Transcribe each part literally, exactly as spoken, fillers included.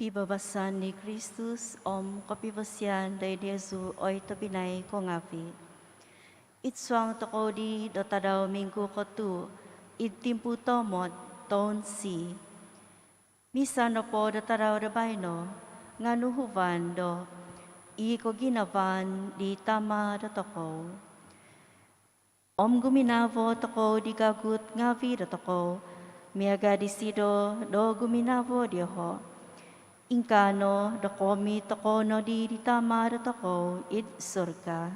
Pibabasan di Kristus om kopivosian doid diozu oi tobpinai ko ngaavi'. Id suang tokou di do tadau minggu kotuu id timpu toomod toun C. Misa nopo do tadau do baino nga' nuhuvan do i koginavaan di Tama' dotokou. Om guminavo tokou di gagut ngaavi' dotokou, miaga' disido do guminavo dioho'. Ingkaa no do koomit tokou nodi di Tama' dotokou id surga.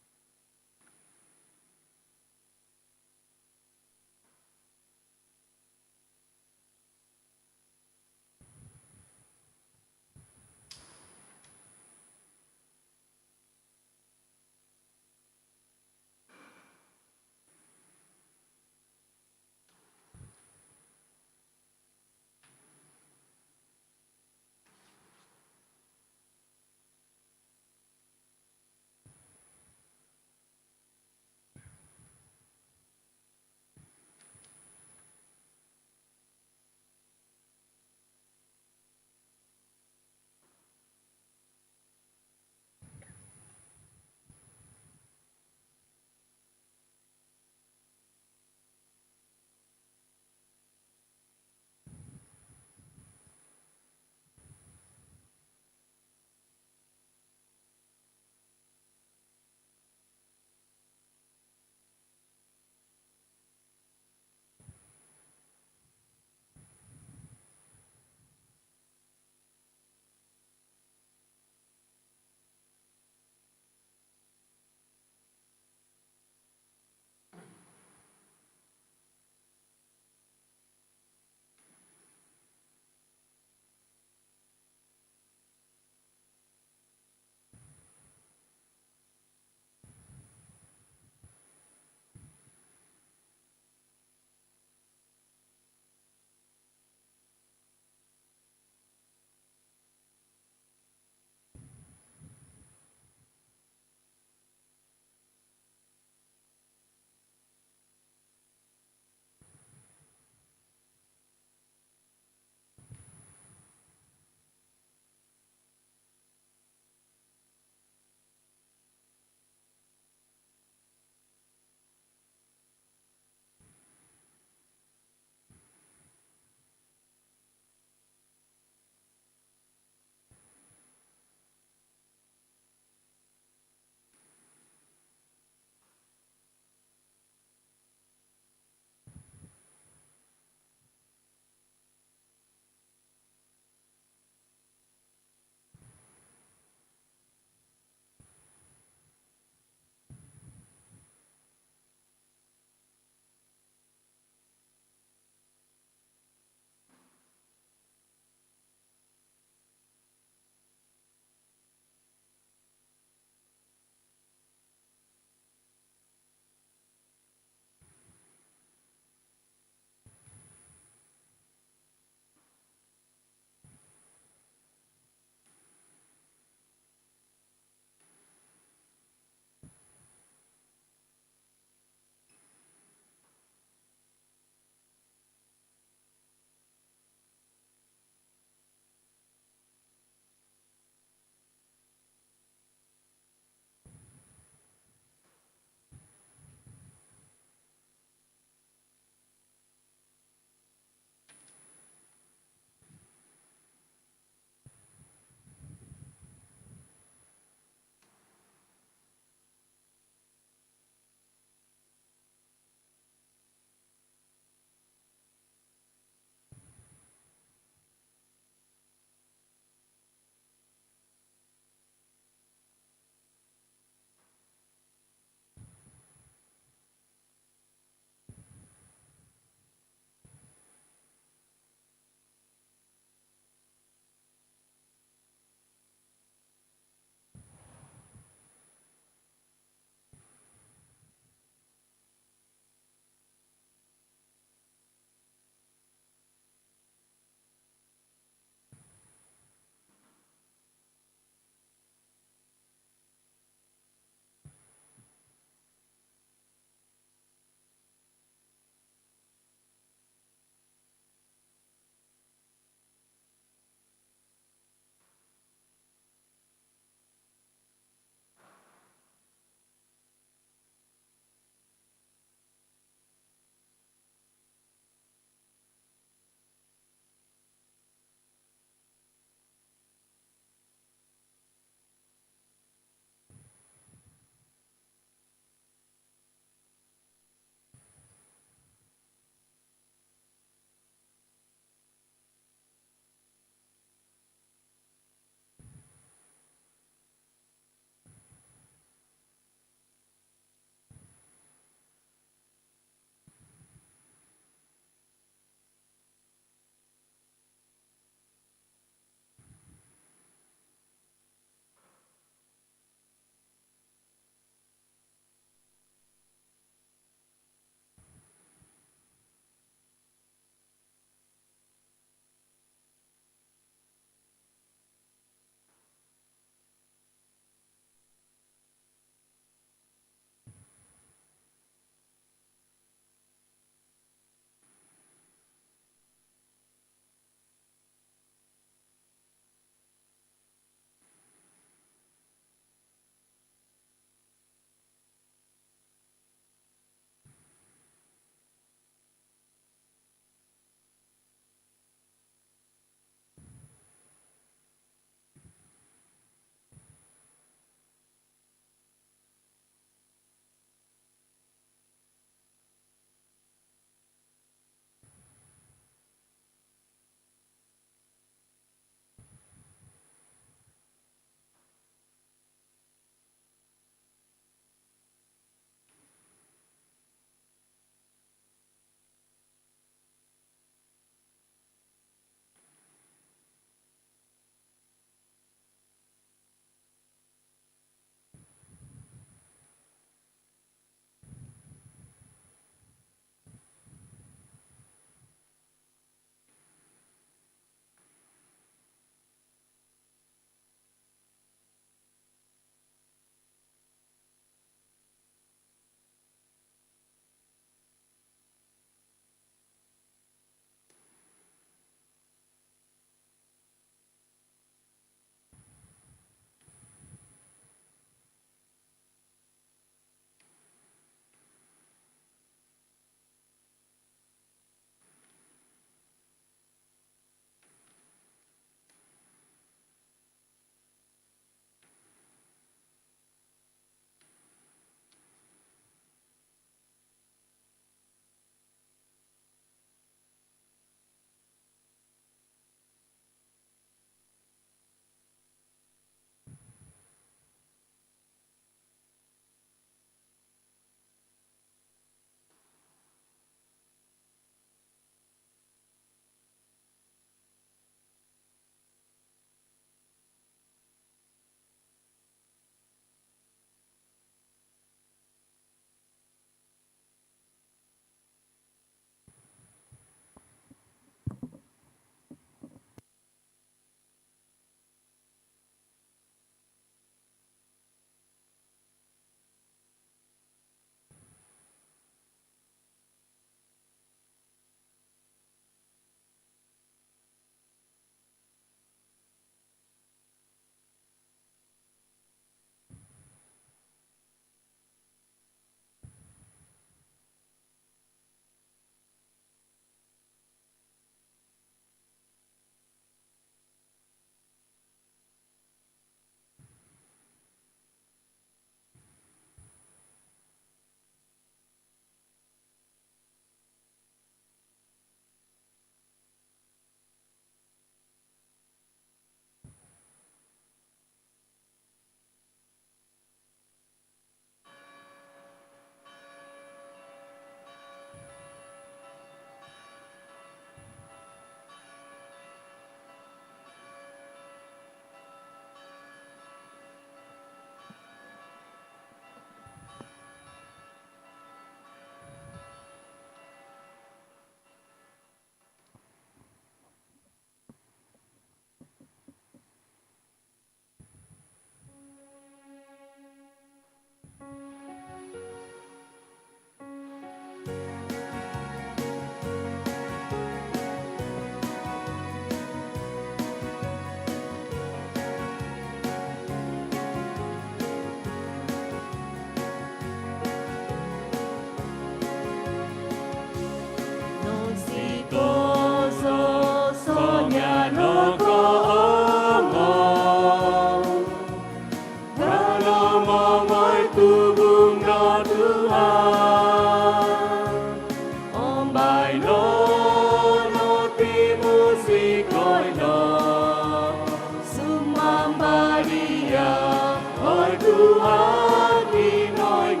Tuhan Kinoingan,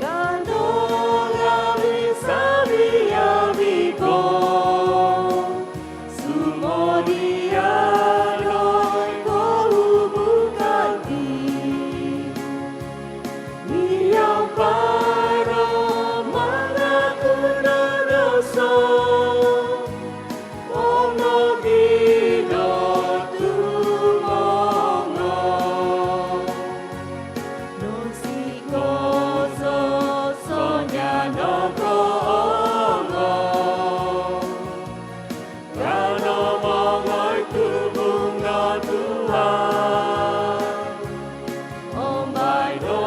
kano ngaavi' savi-avi' ko sumodia' doid kohubukan diti, miampai do mangakun do douso om nogi do tumongo. Nung sikoso songian do koongou, kano mongoi tubung do Tuhan. Om baino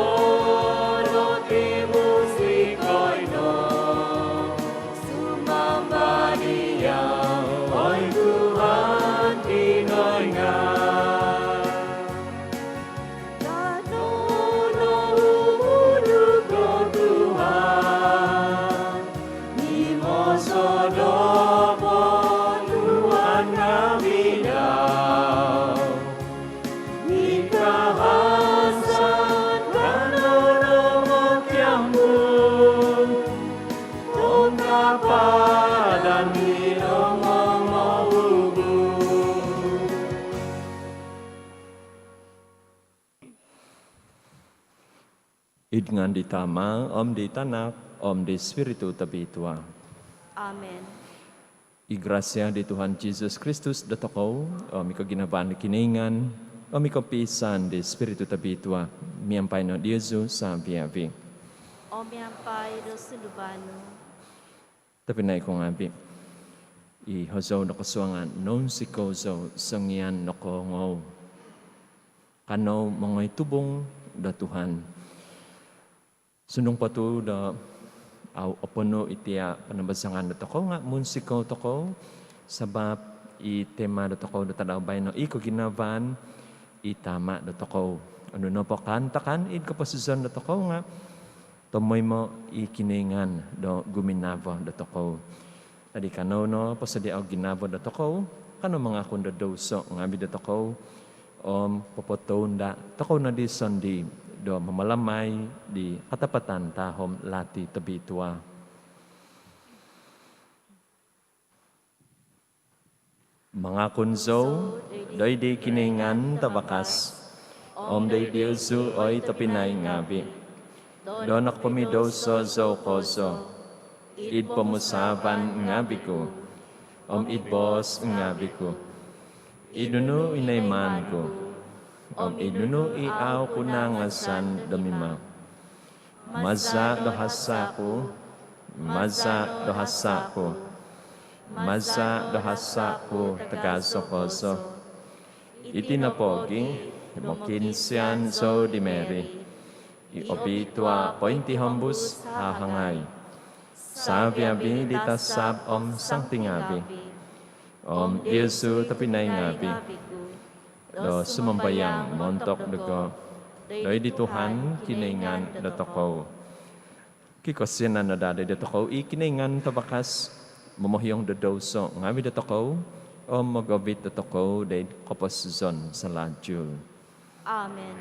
do timusi koino, sumamba dia', oi Tuhan Kinoingan. Kano no umuduk do Tuhan, mimoso do ponuan ngaavi' dau. Mikahasa' kano no mokiambu, om kapadan di do momohubung. Id ngaan di Tama, om di Tanak, om di Spiritu Tobitua. Amen. I grasia di Tuhan Jesus Kristus dotokou, om i koginavaan di Kinoingan, om i kopiisaan di Spiritu Tobitua, miampai no diozu savi-avi. Om miampai do sunduvan nu. Tobpinai ku ngaavi', i hozou do kosuangan, nounsikou zou songian do koongou. Kanou mongoi tubung do Tuhan. Sundung po tu do au oponu' iti panambazangan dotokou nga' munsikou tokou, sabap i tema dotokou do tadau baino i koginavaan i Tama dotokou. Onu nopo kaantakan id koposizon dotokou nga' tomoimo i Kinoingan do guminavo dotokou. Dadi kanou no posodia' o ginavo dotokou, kanou mangakun do douso ngaavi' dotokou, om popotounda' tokou nodi sondii' do mamalamai di katapatan tahom lati tobitua. Mangakun zou doid di Kinoingan Tavakas, om doid diozu oi tobpinai ngaavi', do nokopomidouso zou kozo, id pomusaavan ngaavi' ku, om id boos ngaavi' ku, id nunu i noimaan ku, om id nunu i au' ku naangasan do mimang. Maza' do hasa' ku, maza' do hasa' ku, maza' do hasa' ku tagazo kozo. Iti nopogi', mokiinsian zou di Mary i obitua' pointihombus hahangai, savi-avi di tasab om santo ngaavi', om diozu tobpinai ngaavi', do sumambayang montok dogo' doid di Tuhan Kinoingan dotokou. Kikosianan no daa dotokou i Kinoingan Tavakas, momohiong do douso ngaavi' dotokou, om mogovit dotokou doid koposizon salajul. Amen.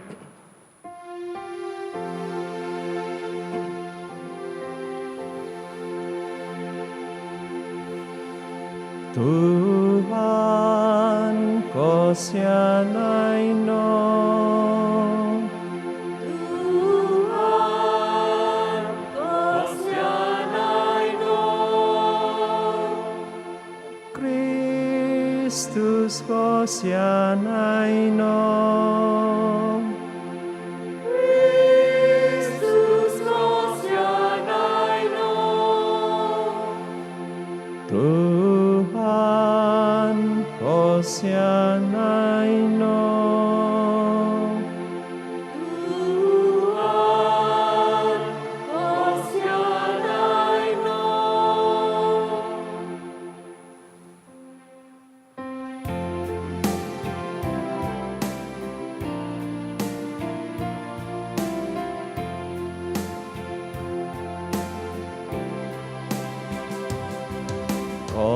Tuhan, kosianai no. Tuhan, kosianai no. Kristus, kosianai no. Kristus, kosianai no. Tuhan, kosianai no. Tuhan, kosianai no.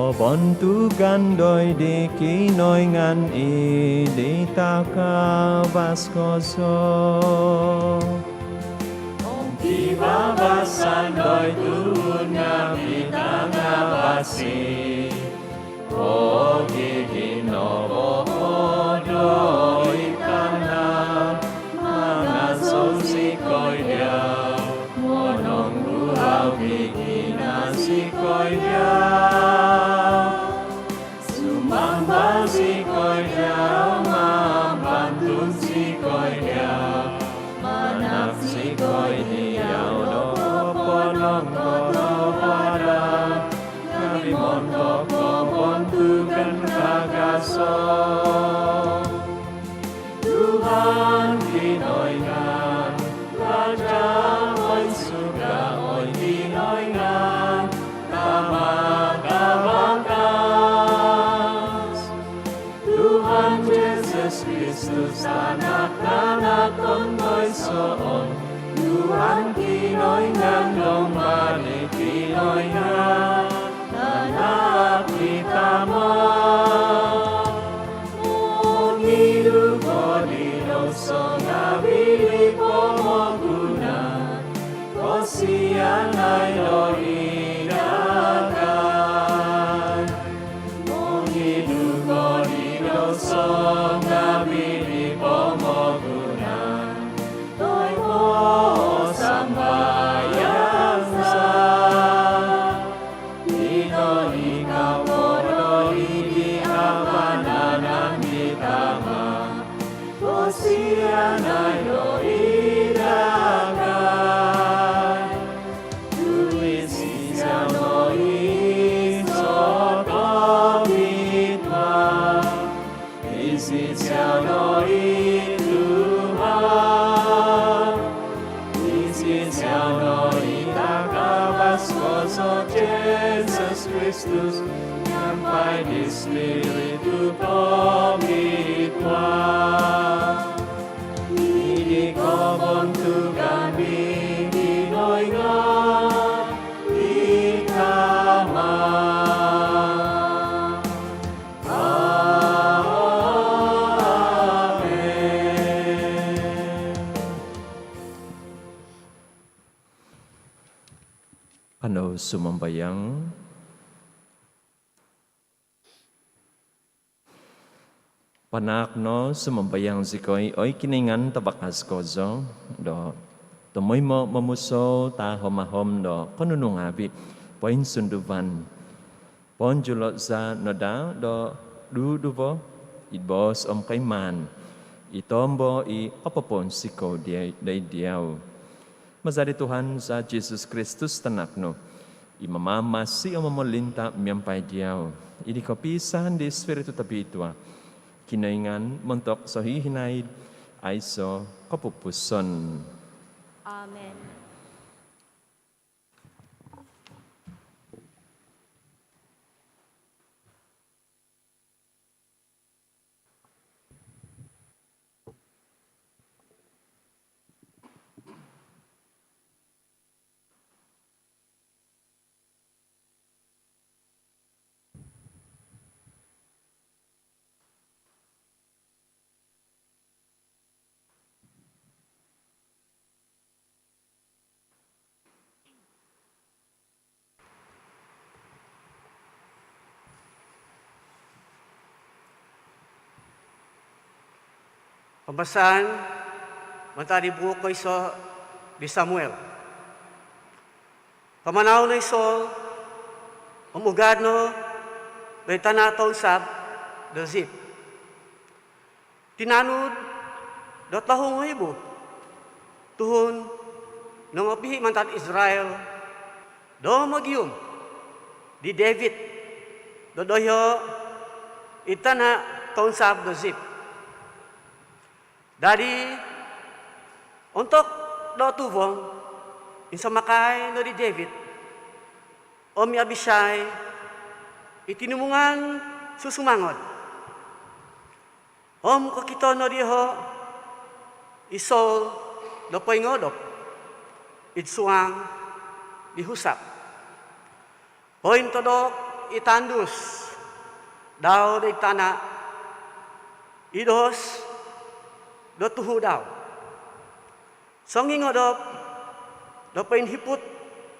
Kobontugan doid di Kinoingan id di takavas kozo. Om pibabasan doid tuhun ngaavi' tangavasi, pogi ginobohod doid tana', mangazou zikoi diau, monongguavi' gina zikoi diau, sumamba zikoi diau, mambantug zikoi diau, manahak zikoi diau do ponongkotohuadan ngaavi' montok kobontugan kagazo. Tuhan Kinoingan, Raja oi surga, oi Kinoingan Tama tavakas. Tuhan Jesus Kristus, Tanak-tanak tontoiso'. Tuhan Kinoingan, Domba di Kinoingan, Tanak di Tama. Mongidu ko di douso ngaavi' di pomogunan, kosianai no i dagai. Mongidu ko di douso ngaavi' di pomogunan, toi ko sambayang za. Ino i kawo doid di vanan di Tama, kosianai no i dagai. Tu' isido no i tobitua, isido no i Tuhan, isido no i takavas kozo, Jesus Kristus, miampai di Spiritu Tobitua. Id di kobontugan di Kinoingan i Tama. Amen. Kanou sumambayang. Panaak no sumambayang zikoi, oi Kinoingan Tavakas kozo, do tomoimo momusou tahom-ahom do konunu ngaavi' poinsunduvan, pounjulo' za no daa do duduvo id boos om koimaan i tombo i kopoponsikou dia-, doid diau. Maza di Tuhan za Jesus Kristus Tanak nu, i mamamasi om momolinta miampai diau, id di kopiisaan di Spiritu Tobitua, Kinoingan montok sohihinaid aiso kopupuson. Amen. Pambasaan mantad di buuk koiso di Samuel. Pamanau no i Saul om ugad no doid tana' tounsab do Zip. Tinanud do tohu ngoibu tuhun nongopihi' mantad Israil do mogium di David do doiho' id tana' tounsab do Zip. Dadi ontok do tuvong, insamakai no di David om i Abishai i tinimungan susumangod. Om kokito no diho' i Saul do poingodop id suang di husap. Pointodop i tandus dau doid tana', i dos do tuhu' dau. Songingodop do poinhiput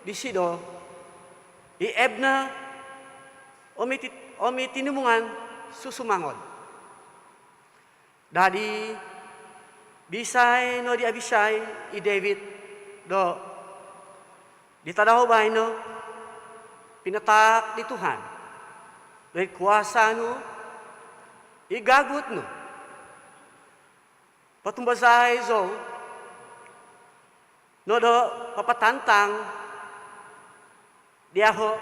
disido i Abner om i ti-, om i tinimungan susumangod. Dadi, bisai no di Abishai i David do, "Di tadau baino pinataak di Tuhan doid kuasa nu i gagut nu. Potumbazai zou no do papatantang diaho'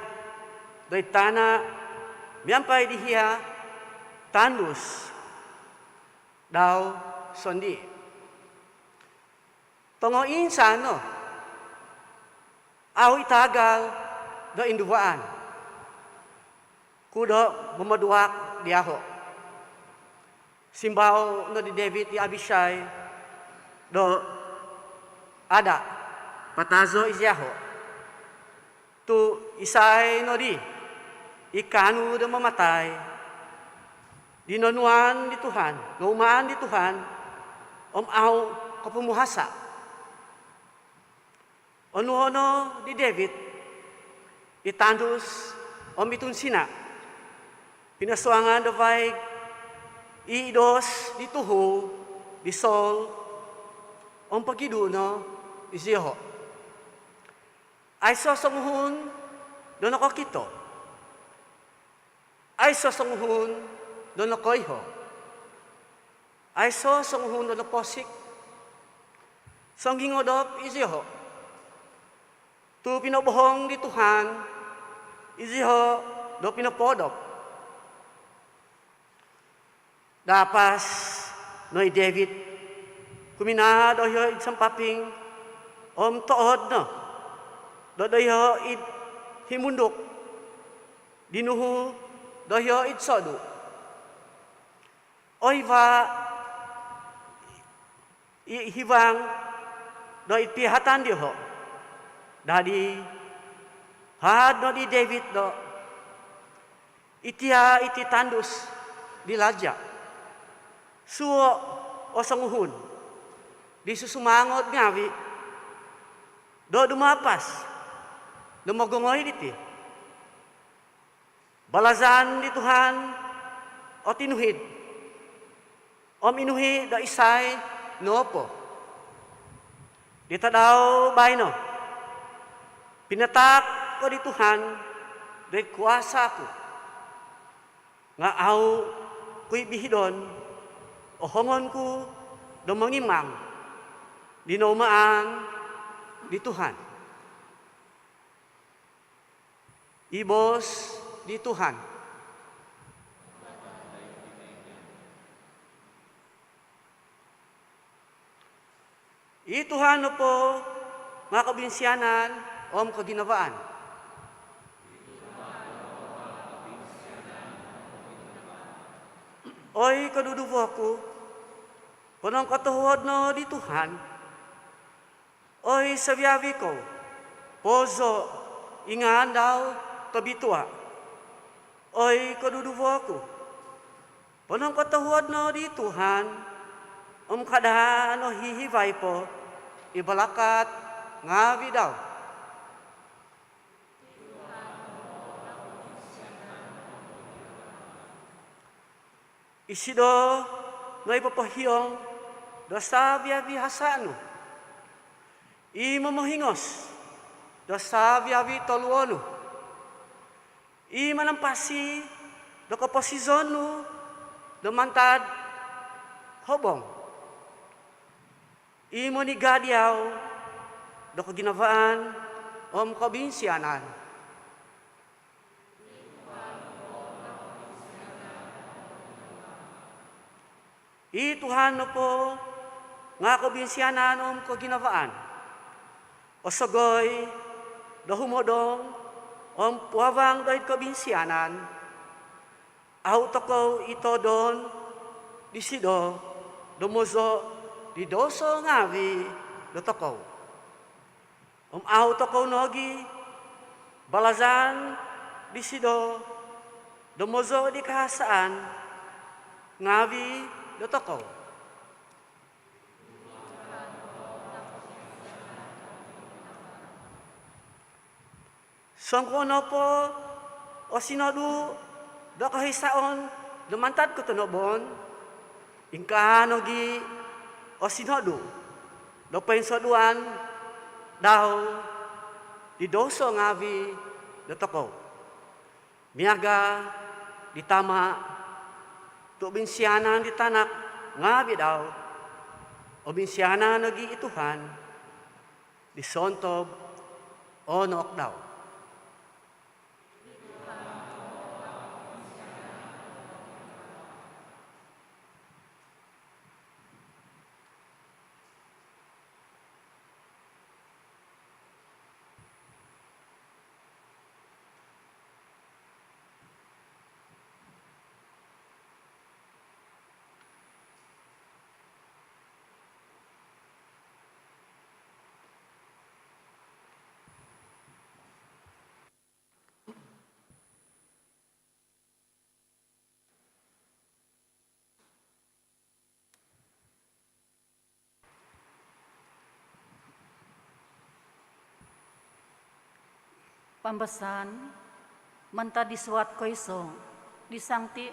doid tana' miampai di hiya tandus dau sondii'. Tongoinsan no, au' i' taagal do induvaan ku do momoduak diaho'." Simbao' no di David i Abishai do, "Ada', patazo' i' ziaho'. Tu' isai nodi i kaanu do mamatai di nonuan di Tuhan, noumaan di Tuhan, om au' kopumuhasa'?" Onuo' no di David i tandus om i tunsina', pinosuangan do vaig i dos di tuhu' di Saul, om pogidu' no izioho'. Aiso' songuhun do nokokito, aiso' songuhun do nokoiho', aiso' songuhun do noposik. Songingodop izioho' tu' pinobohong di Tuhan izioho' do pinopoodop. Daapas no i David kuminaa doiho' id sampaping om tood no do doiho' id himunduk di nuhu doiho' id sodu'. Oiva' i hivang do id piahatan dioho'. Dadi, haad no di David do, "Itia' iti tandus di laja'. Suhuo' o songuhun di susumangod ngaavi' do dumaapas do mogongoi diti. Balazan di Tuhan o tinuhid, om inuhi' do isai nopo. Di tadau baino pinataak ko di Tuhan doid kuasa' ku, nga' au' ku i' bihidon o hongon ku do mongimang di noumaan di Tuhan." I boos di Tuhan. I Tuhan nopo nga' kobinsianan om koginavaan. Oi koduduvo ku, ponongkotohuod no di Tuhan. Oi saviavi kou, poozo' i ngaan dau tobitua'. Oi koduduvo ku, ponongkotohuod no di Tuhan, om kada' no hihivai po i balakat ngaavi' dau. Isido no i popohiong do saviavi hasa' nu, i momohingos do saviavi toluo' nu, i manampasi do koposizon nu do mantad hobong, i moniga' diau do koginavaan om kobinsianan. I Tuhan nopo nga' kobinsianan om koginavaan, osogoi do humodong om puavang doid kobinsianan. Au' tokou i' toodon disido do mozo' di douso ngaavi' dotokou, om au' tokou nogi' balazan disido do mozo' di kahasaan ngaavi' dotokou. Songkuo nopo o sinodu do kohisaon do mantad kotonoboon, ingkaa nogi' o sinodu do poinsoduan dau di douso ngaavi' dotokou, miaga' di Tama', tu' obinsianan di tanak ngaavi' dau, obinsianan nogi' i Tuhan di sontob o nook dau. Pambasaan mantad di suat koiso' di Sangti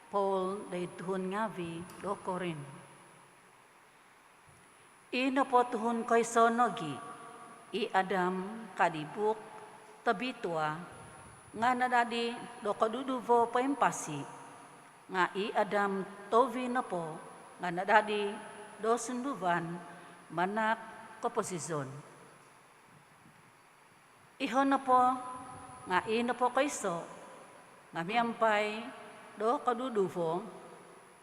Paul doid tuhun ngaavi' do Korin. I nopo tuhun koiso' nogi', i Adam ka di Buuk Tobitua, nga' nadadi do koduduvo poimpasi, nga' i Adam tohuvi nopo nga' nadadi do sunduvan manaak koposizon. Iho' nopo nga' i nopo koiso' nga' miampai do koduduvo,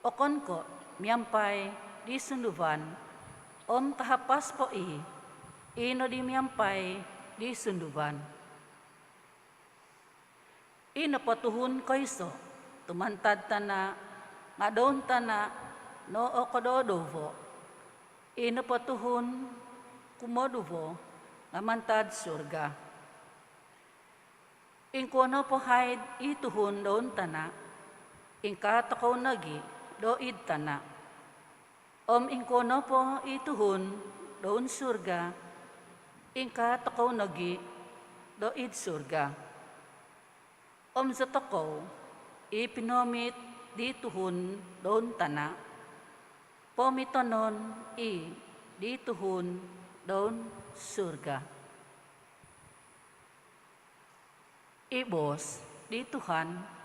okon ko' miampai di sunduvan, om kahapas po i', i nodi miampai di sunduvan. I nopo tuhun koiso' tu' mantad tana' nga' doun tana' no o kododuvo. I nopo tuhun kumoduvo nga' mantad surga. Ingkuo nopo haid i tuhun doun tana', ingkaa tokou nogi' do id tana'. Om ingkuo nopo i tuhun doun surga, ingkaa tokou nogi' do id surga. Om zotokou i pinomit di tuhun doun tana', pomitonon i' di tuhun doun surga. I boos di Tuhan.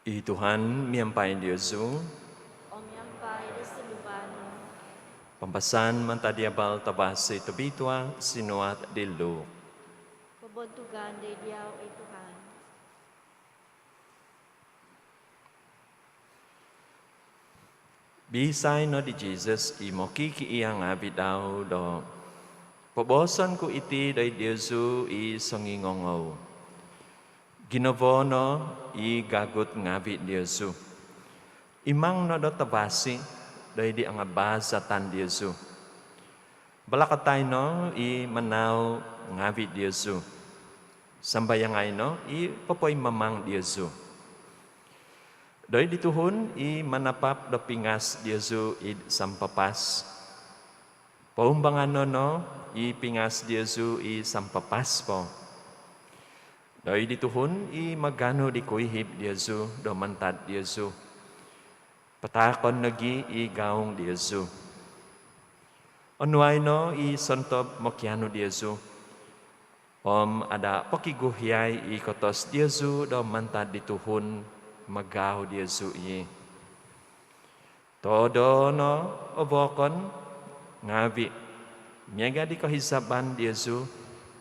I Tuhan miampai diozu. Om miampai di sunduvan nu. Pambasaan mantad di Abal Tavasi Tobitua sinuat di Luke. Kobontugan doid diau, oi Tuhan. Biisai no di Jisus i mokikiia' ngaavi' dau do, "Pobooson ku iti doid diozu i songingongou." Ginavo no i gagut ngaavi' diozu. Imang no do tavasi doid di angabaazatan diozu. Balakatai no i manau ngaavi' diozu. Sambayangai no i popoimamang diozu. Doid di tuhun i manapap do pingas diozu id sampapas, poumbangano' no i pingas diozu i sampapas po. Doid di tuhun i maganu di kuihib diozu do mantad diozu, pataakon nogi' i gaung diozu. Onuai no i sontob mokianu diozu, om ada' pokiguhiai i kotos diozu do mantad di tuhun magau diozu i'. Toodo' no o vookon ngaavi' miaga' di kohizaban diozu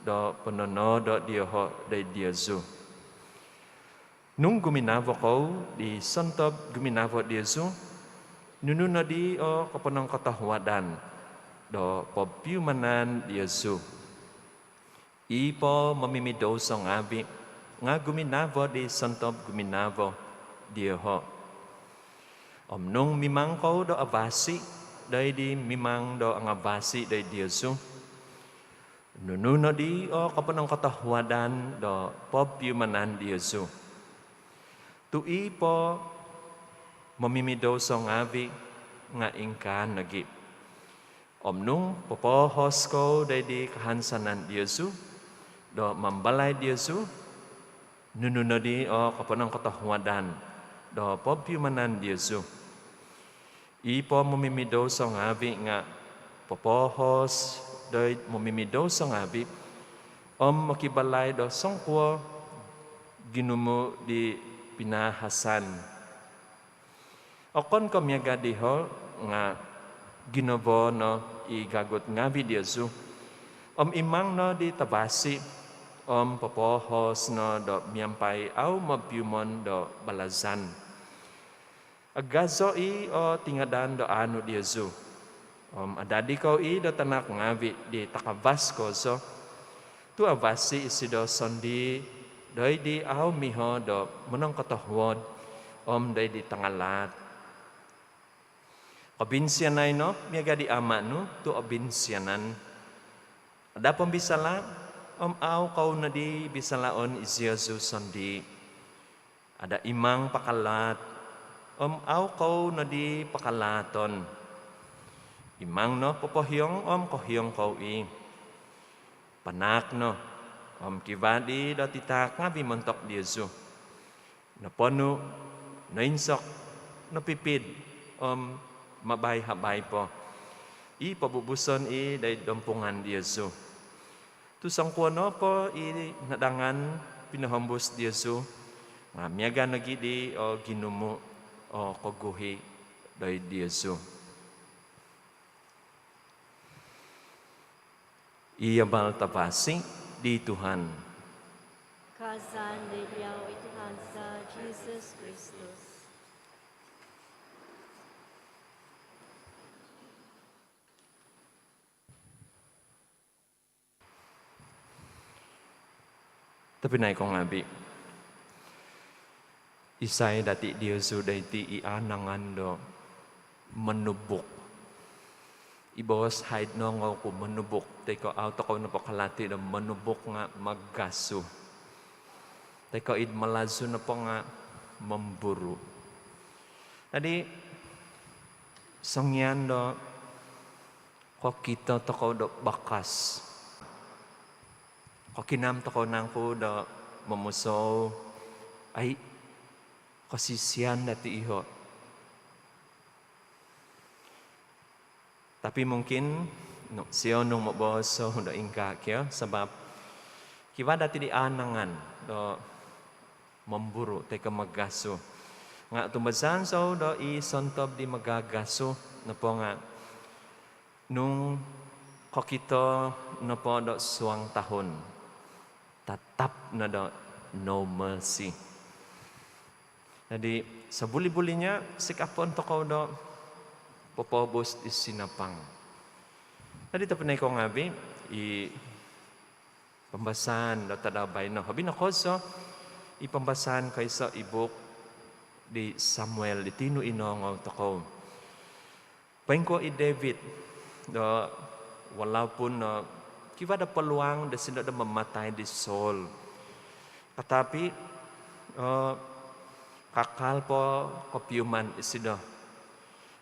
do pononodo' dioho' doid diozu. Nung guminavo kou di sontob guminavo diozu, nunu nodi o koponongkotohuadan do popiumanan diozu? I po momimidouso ngaavi' nga' guminavo di sontob guminavo dioho'. Om nung mimang kou do avasi' doid di mimang do angavasi' doid diozu, nunu nodi o koponongkotohuadan do popiumanan diozu? Tu' i po momimidouso ngaavi' nga' ingkaa nogi'. Om nung popoohos kou doid di kahansanan diozu do mambalai diozu, nunu nodi o koponongkotohuadan do popiumanan diozu? I po momimidouso ngaavi' nga' popoohos doid momimidouso ngaavi' om mokibalai do songkuo ginumu' di pinaahasan. Okon ko' miaga' diho' nga' ginavo no i gagut ngaavi' diozu om imang no di tavasi' om popoohos no do miampai au mopiumon do balazan. Agazo i' o tingadan do aanu diozu om adadi kou i' do tanak ngaavi' di takavas kozo, tu' avasi' isido sondii' doid di au miho do monongkotohuod om doid di tangalaat. Kobinsianai no miaga' di Ama' nu tu' obinsianan. Ada' pombisala' om au kou nodi bisalaon iziozu sondii'. Ada' imang pakalaat om au kou nodi pakalaaton. Imang no popohiong om kohiong kou i'. Panaak no om kivaa di do titaak ngaavi' montok diozu. Noponu', noinsok, nopipid om mabai-habai po, i pobubuson i' doid dompungan diozu. Tu' songkuo nopo i nadangan pinohombus diozu nga' miaga' nogi' di o ginumu' o koguhi' doid diozu. I abal tavasi' di Tuhan. Kaazan doid diau oi Tuhan za Jesus Kristus. Tobpinai kou ngaavi', isai dati' diozu doiti i aanangan do monubuk? I boos haid nongou ku monubuk, toi ko' au tokou nopo kalati do monubuk nga' magasu. Toi ko' id Malazu nopo nga' memburu. Jadi, songian do kokito tokou do bakas, kokinam tokou nangku do momusou, ai, kosisian dati' iho'. Tapi mungkin, nu, sio nung moboos zou do ingkaa kio, sabap kivaa dati' di aanangan do memburu toi ko' magasu. Nga' tumbazaan zou do i sontob di magagasu nopo nga' nung kokito nopo do suang tahun, tatap no do no mercy. Jadi, sebuli-bulinya sikapon tokou do popobus di sinapang. Jadi, tobpinai kou ngaavi', i pambasaan do tadau baino, hobi no kozo i pambasaan koiso i buuk di Samuel di tinu inongou tokou. Poingkuo i David do Walaupun, eh, kivaa do peluang disido do mamatai di Saul, tetapi, eh, kakal po kopiuman isido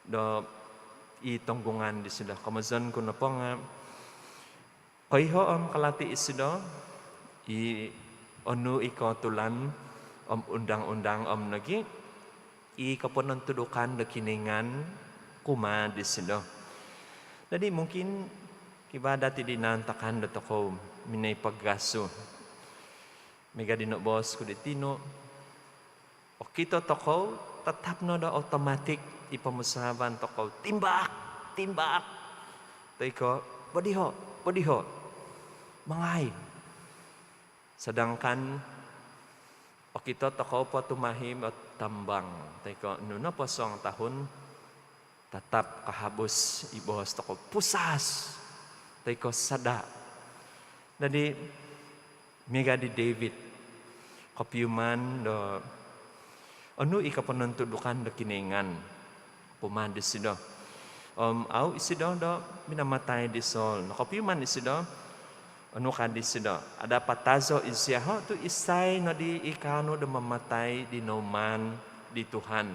do i tonggungan disido. Komozon ku nopo nga' koiho om kalati isido i onu i kootulan om undang-undang om nogi i koponontudukan do Kinoingan kumaa disido. Jadi mungkin kivaa dati di naantakan do tokou minoi pagasu. Miaga di noboos ku di tinu, okito tokou, tatap no do automatik i pomusaavan tokou, "Timbak! Timbak!" Toi ko', "Podiho'! Podiho'! Mangai!" Sedangkan okito tokou po tumahib o tambang toi ko' nunu nopo suang tahun, tatap kahabus i boos tokou, "Pusas!" toi ko' "Sada'." Jadi miaga di David, kopiuman do onu i koponontudukan do Kinoingan kumaa disido. Om au isido do minamatai di Saul. Nokopiuman isido, onu ka disido, "Ada patazo' isiaho' tu' isai nodi i kaanu do mamatai di noumaan di Tuhan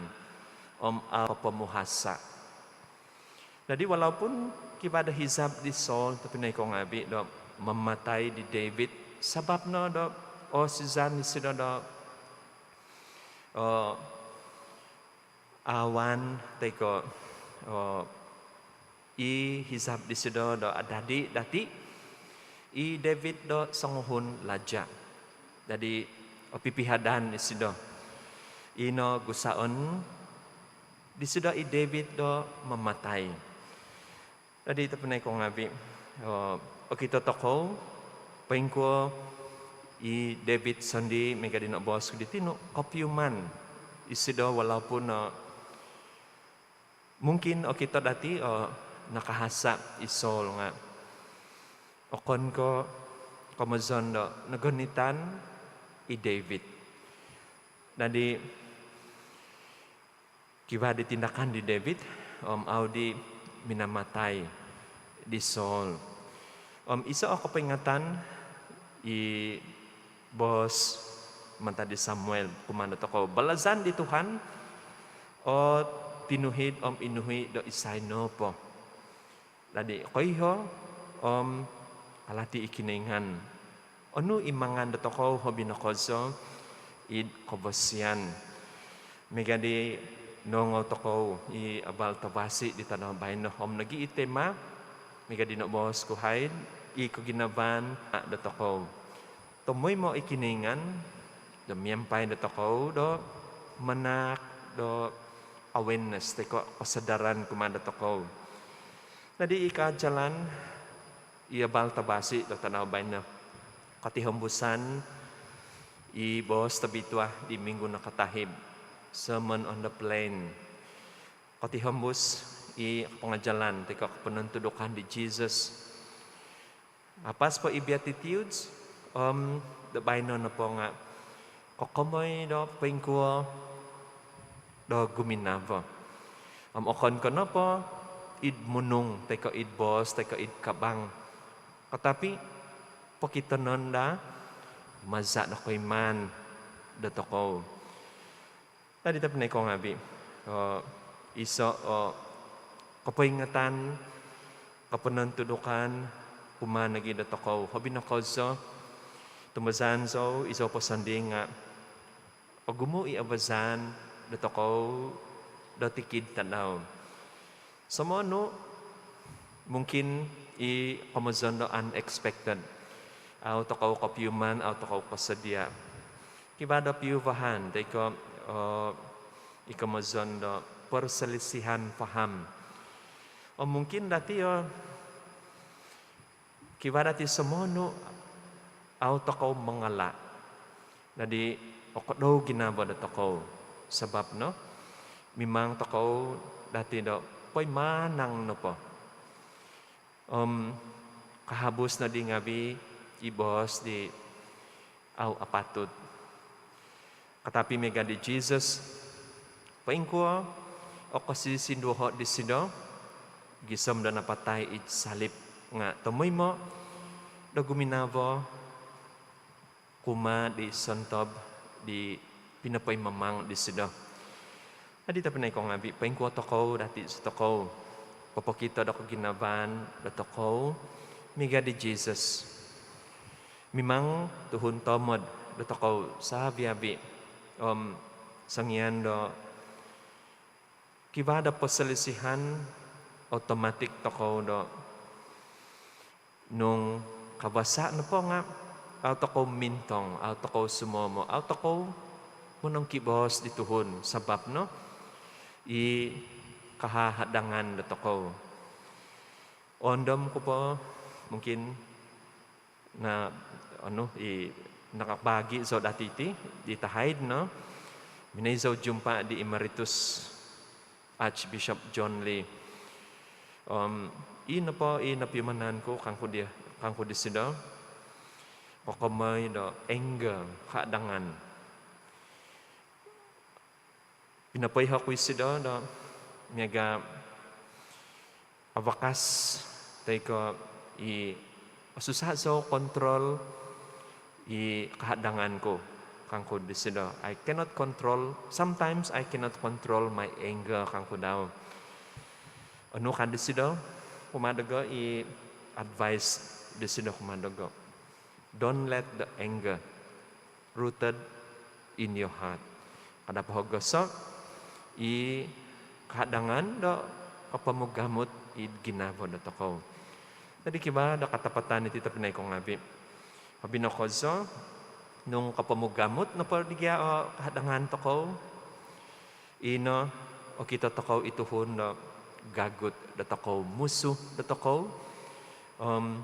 om au popomuhasa'." Jadi walaupun kivaa do hizab di Saul, tobpinai kou ngaavi', do mamatai di David, sabap no do oosizan isido do, eh, awan toi ko', eh, i hizab disido do adadi dati, i David do songuhun laja'. Jadi opipihadan isido. Ino gusaon disido i David do mamatai. Jadi tobpinai kou ngaavi', eh, okito tokou poingkuo i David sondii' miaga di noboos ku di tinu, kopiuman isido walaupun, eh, mungkin okito dati, eh, nakahasa' i Saul nga' okon ko' komozon do nogonitan i David. Jadi kivaa di tindakan di David om au di minamatai di Saul. Om iso o kopoingatan i boos mantad di Samuel kumaa do tokou, balazan di Tuhan o tinuhid om inuhi' do isai nopo. Jadi koiho om kalati i Kinoingan onu i mangan do tokou hobi no kozo id kobosian. Miaga di noongou tokou i abal tavasi' di tadau baino om nogi i tema, miaga di noboos ku haid, i koginavaan do tokou. Tomoimo i Kinoingan do miampai do tokou do manahak do awareness toi ko' kosodaran kumaa do tokou. Jadi i kaajalan, i abal tavasi' do tadau baino, kotihombusan i boos tobitua di minggu nakatahib, Sermon on the Plain. Kotihombus i kopongajalan toi ko' koponontudukan di Jesus. Apas po i Beatitudes, om do baino nopo nga' kokomoi do poingkuo do guminavo. Om okon ko' nopo id munung toi ko' id boos toi ko' id kabang, katapi pokitonon daa maza' do koimaan do tokou. Jadi tobpinai kou ngaavi', eh, iso o kopoingatan, koponontudukan kumaa nogi do tokou. Hobi no kozo, tumbazaan zou, izou po sondii' nga' ogumu' i abazaan do tokou do tikid tadau. Somonu', mungkin i komozon do unexpected. Au tokou kopiuman, au tokou kosodia'. Kivaa do piuvahan toi ko', eh, i komozon do perselisihan faham. Om mungkin dati, eh, kivaa dati somonu' au tokou mangala'. Jadi okodou ginavo do tokou. Sabap no mimang tokou dati do poimanang nopo. Om kahabus nodi ngaavi' i boos di au apatut. Katapi miaga di Jesus, poingkuo o kosisinduoho' disido gisom do napatai id salib. nga' tomoimo' do guminavo kumaa di sontob di pinopoimamang disido. Adi tobpinai kou ngaavi', poingkuo tokou dati' sotokou popokito do koginavaan dotokou miaga' di Jisus. Mimang tuhun toomod dotokou savi-avi'. Om songian do kivaa do posolisihan, otomatik tokou do nung kavasa' nopo nga' au' tokou mintong, au' tokou sumomo, au' tokou monongkiboos di tuhun sabap no i kahahadangan dotokou. Oondom ku po mungkin na, anu, i nakabagi zou dati' iti di tahaid no, minoi zou jumpa' di Emeritus Archbishop John Lee. Om i nopo i nopiumanan ku, kangku di, kangku disido, kokomoi do anger, kahadangan. Pinopoiho' ku isido do miaga' avakas toi ko' i osusa' zou kontrol i kahadangan ku, kangku disido. I cannot control, sometimes I cannot control my anger, kangku dau. Onu ka disido kumaa dogo', i advice disido kumaa dogo', "Don't let the anger rooted in your heart." Kada' pohogoso' i kahadangan do kopomugamut id ginavo dotokou. Dadi' kivaa do katapatan iti tobpinai kou ngaavi'. Hobi no kozo nung kopomugamut nopo di gia o kahadangan tokou, ino okito tokou i tuhun do gagut dotokou, musuh dotokou. Om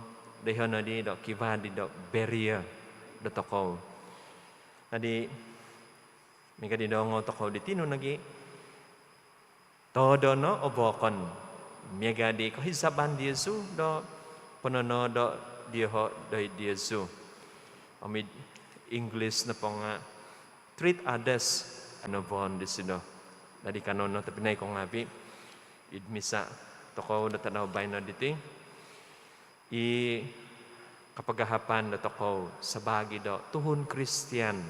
doiho' nodi do kivaa di do barrier dotokou. Dadi' miaga' di doongou tokou di tinu nogi', toodo' no o vokon miaga' di kohizaban diozu do pononoodo' dioho' doid diozu. Om id English nopo nga', "Treat others as you would have them treat you." Dadi' kanou no tobpinai kou ngaavi', id misa tokou do tadau baino diti, i kapagahapan dotokou sabaagi do tuhun Kristian,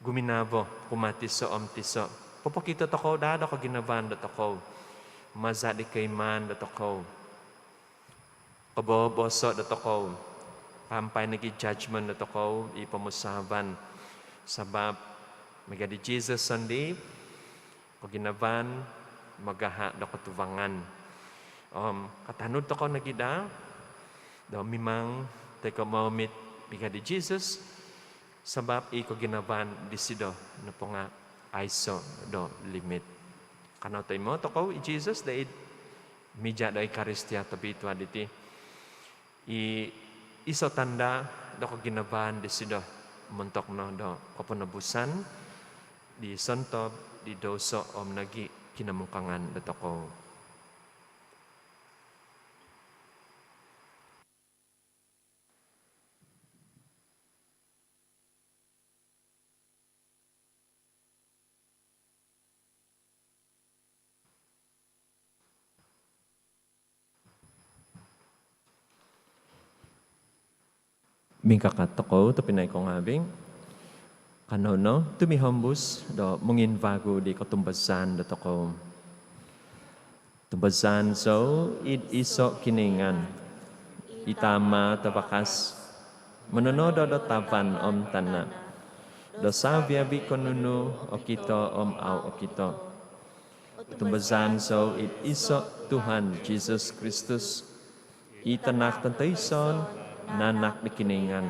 guminavo kumaa tiso' om tiso'. Popokito tokou daa do koginavaan dotokou maza' di koimaan dotokou, koboboso' dotokou, paampai nogi' judgment dotokou i pomusaavan. Sabap miaga' di Jisus sondii', koginavaan magaha' do kotuvangan. Om katanud tokou nogi' daa do mimang toi ko' moomit miaga' di Jisus, sabap i koginavaan disido nopo nga' aiso' do limit. Kanou toimo' tokou i Jisus doid mija' do Ekaristia Tobitua diti, i iso' tanda' do koginavaan disido montok no do koponobusan di sontob di douso om nogi' kinomukangan dotokou. Mingkakat tokou tobpinai kou ngaavi'. Kanou no tumihombus do monginvagu di kotumbazaan dotokou. Tumbazaan zou id iso' Kinoingan, i Tama' tavakas, mononodo' do tavan om tana', do savi-avi' ko' nunu okito om au' okito. Tumbazaan zou id iso' Tuhan Jisus Kristus, i Tanak tontoiso, naanak di Kinoingan,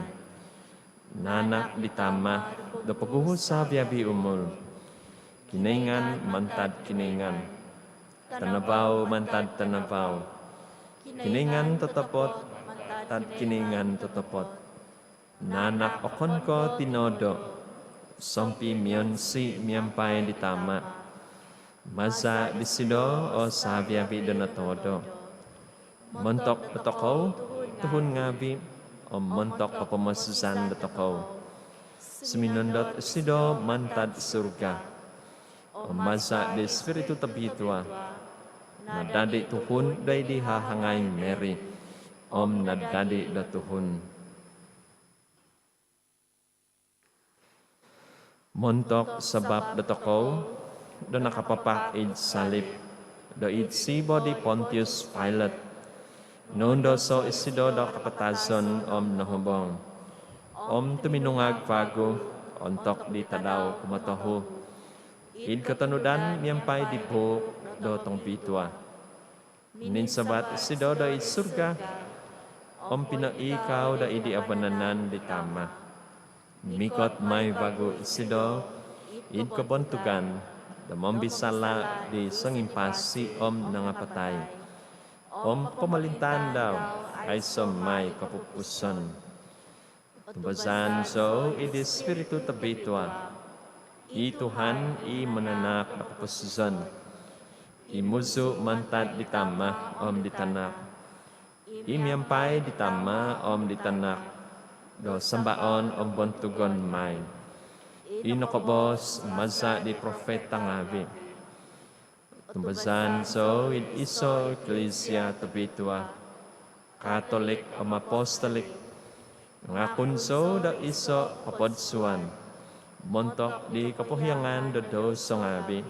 naanak di Tama' do poguhu' savi-avi' umul. Kinoingan mantad Kinoingan, tanavau mantad tanavau, Kinoingan totopot mantad Kinoingan totopot, naanak okon ko' tinoodo', sompimionsi' miampai di Tama'. Maza' disido o savi-avi' do notoodo'. Montok dotokou tuhun ngaavi' om montok kopomoposizan dotokou, suminondot isido mantad surga. Om maza' di Ispiritu Tobitua, nadadi tuhun doid di hahangai Mary, om nadadi do tuhun. Montok sabap dotokou do nakapapah id salip doid sibo di Pontius Pilate, noundoso isido do kapatazon om nohobong, om tuminungag vagu ontok di tadau kumotohu id kotonudan miampai di buuk do tongobitua. Mininsavat isido doid surga om pinoiikau doid di avanan di Tama. Mikot mai vagu isido id kobontugan do mombisala di songimpasi om nangapatai, om pomolintaan dau aiso mai kopupuson. Tumbazaan zou id Ispiritu Tobitua, i Tuhan, i mananahak do koposizon, i muzu mantad di Tama om di Tanak, i miampai di Tama om di Tanak do sambaon om bontugon mai, i nokoboos maza di profeta ngavi. Tumbazaan zou id iso Iklisia tobitua, Katolik om Apostolik. Ngakun zou do iso popodsuan montok di kopohiangan do douso ngavi,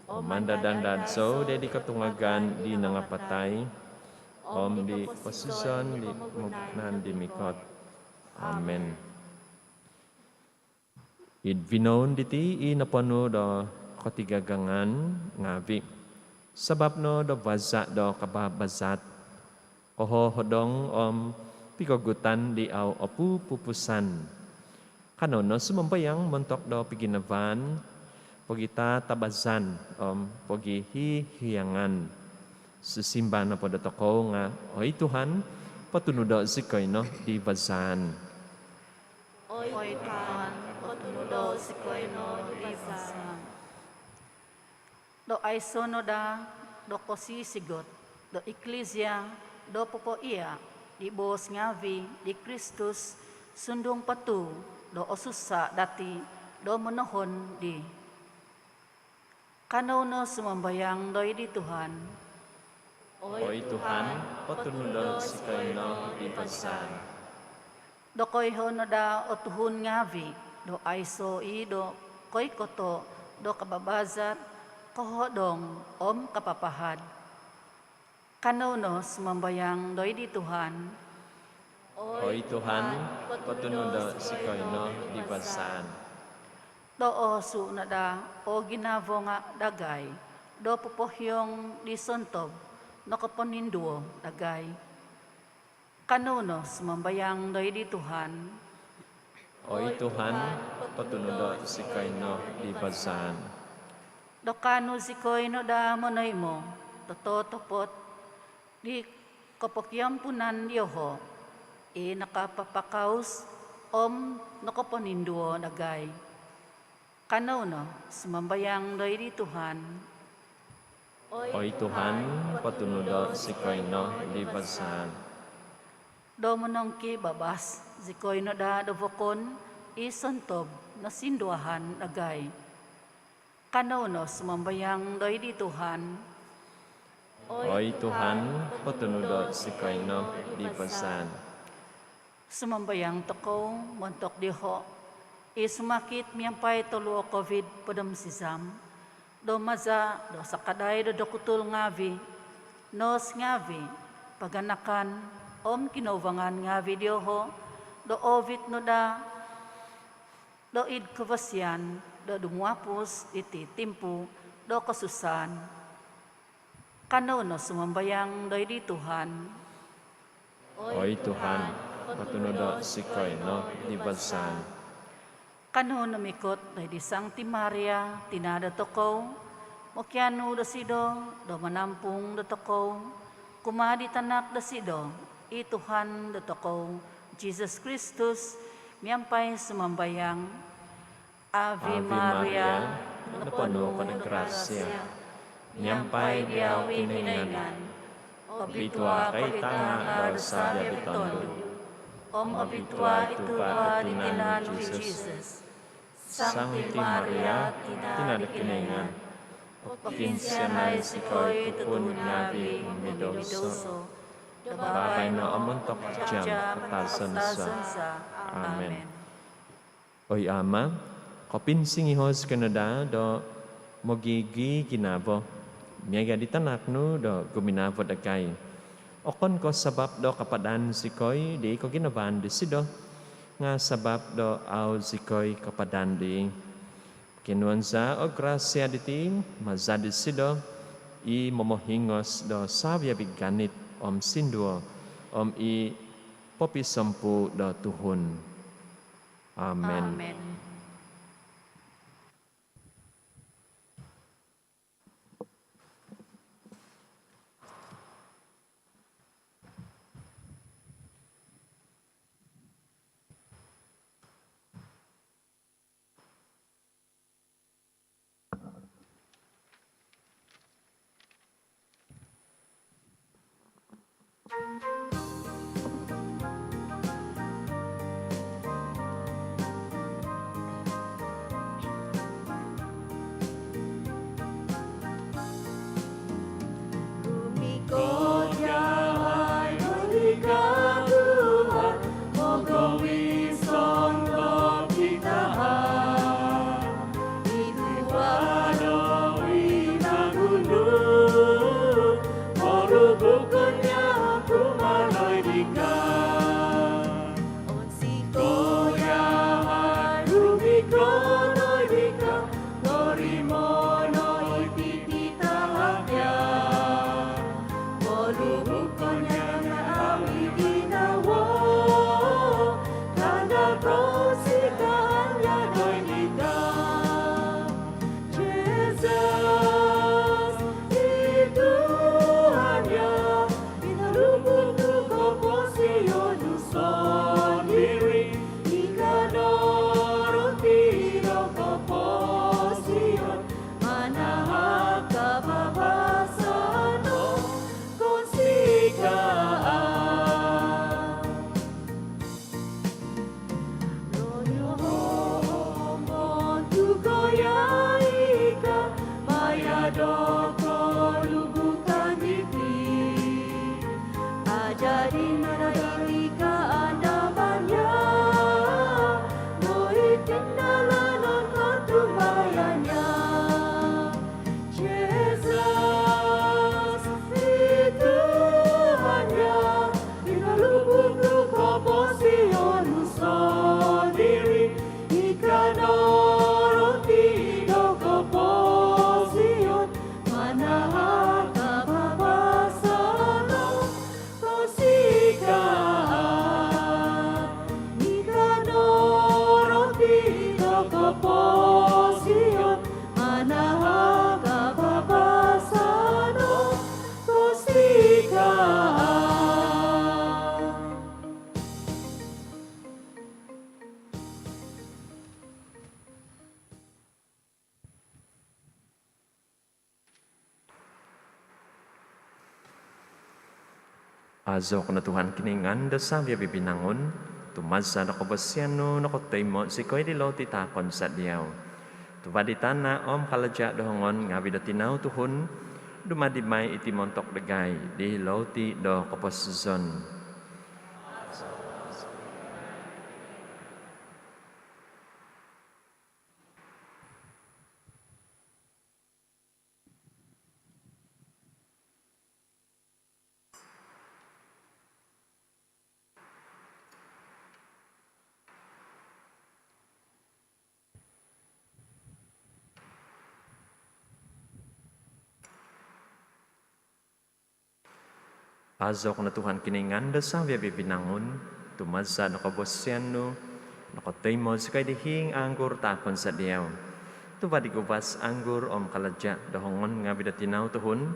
om mandad-andad zou doid di kotungagan di nangapatai om di koposizon di pomogunan di mikot. Amen. Id vinoun diti i noponu do kotigagangan ngavi, sabap no do vaza do kababazat, kohohodong om pigogutan di au opupupusan, kanou no sumambayang montok do piginavaan, pogitatabazan om pogihihiangan. Sisimbar nopo dotokou nga, "Oi Tuhan, potunudo zikoi no di vazaan." Oi Tuhan, potunudo zikoi no di vazaan. Do aiso no daa do kosisigot do Iklisia do popoia di boos ngavi di Kristus sundung po tuu do osusa dati do monohon dii. Kanou no sumambayang doid di Tuhan. Oi Tuhan, potunudo zikoi no di vazaan. Do koiho no daa o tuhun ngavi do aiso i do koikoto do kababazat, kohodong om kapapahad. Kanou no sumambayang doid di Tuhan. Oi Tuhan, potunudo zikoi no di vazaan. Do oosu no daa o ginavo nga dagai do popohiong di sontob nokoponinduo dagai. Kanou no sumambayang doid di Tuhan. Oi Tuhan, potunudo zikoi no di vazaan. Do kaanu zikoi no daa monoimo do totopot di kopokiampunan dioho i nakapapakaus om nokoponinduo dagai. Kanou no sumambayang doid di Tuhan. Oi Tuhan, potunudo zikoi no di vazaan. Do monongkibabas zikoi no daa do vokon i sontob nosinduahan dagai. Kanou no sumambayang doid di Tuhan. Oi Tuhan, potunudo zikoi no di vazaan. Sumambayang tokou montok dioho i sumakit miampai toluo Covid hopod om sizam, do maza do sakadai do dokutul ngavi, nos ngavi, paganakan om kinouvangan ngavi dioho do oovit no daa doid kavasian do dumuapus diti timpu do kosusaan. Kanou no sumambayang doid di Tuhan. Oi Tuhan, potunudo zikoi no di vazaan. Kanou no mikot doid di Sangti Maria, tina dotokou, mokianu dosido do manampung dotokou kumaa di tanak dosido, i Tuhan dotokou, Jisus Kristus, miampai sumambayang. Ave Maria, noponu ko do grasia, miampai diau Kinoingan. Obitua ko id tanga do sabiabi tondu, om obitua i tuva di tinan nu Jisus. Sangti Maria, tina do Kinoingan, Pokiinsianai zikoi tuhun ngaavi' momidouso, do baino om ontok jaam kapatazon za. Amen. Oi Ama', kopinsingiho' zikoi no daa do mogiginavo miaga' di Tanak nu do guminavo dagai. Okon ko' sabap do kapadan zikoi di koginavaan disido, nga' sabap do au' zikoi kapadan dii. Kinoiyonon za o grasia diti maza disido, i momohingos do savi-avi' ganit om sinduo, om i popisompuu do tuhun. Amen. Amen. Rumikot yahai do dika Tuhan, mogovit sondop dika. I Tuhan o i nagundung, polubukon ia kumaa doid dika. Onsikou yahai rumikot doid dika, torimoon no iti titahak ia. Polubukon ia nga' au' i' ginawo, kanda kosikaan ia doid dika. Jesus, i Tuhan ia, i naluput do koposion nu sondiri, i kano roti do koposion, manahak kababasan om kosikaan. Roh nu om montok ko ia ika, maya do kolubukan diti. Ajadi manahak ika andaman ia, doid koindalanon kotumbayaan ia. Jesus, i Tuhan ia, i naluput do koposion nu sondiri, i kano roti do koposion, manahak kababasan om kosikaan. I kano roti do koposion, manahak kababasan om kosikaan. Aazou ko no Tuhan Kinoingan do savi-avi' binangun, tu maza' do kobosian nu nokotoimo' zikoi di louti taakon za diau. Tuva' di tana' om kalaja' do hongon ngaavi' do tinau tuhun, dumadi mai iti montok dagai di louti do koposizon. Aazou ko no Tuhan Kinoingan do savi-avi' binangun, tu maza' do kobosian nu nokotoimo' zikoi di hiing anggur taakon za diau. Tuva' di guvas anggur om kalaja' do hongon ngaavi' do tinau tuhun,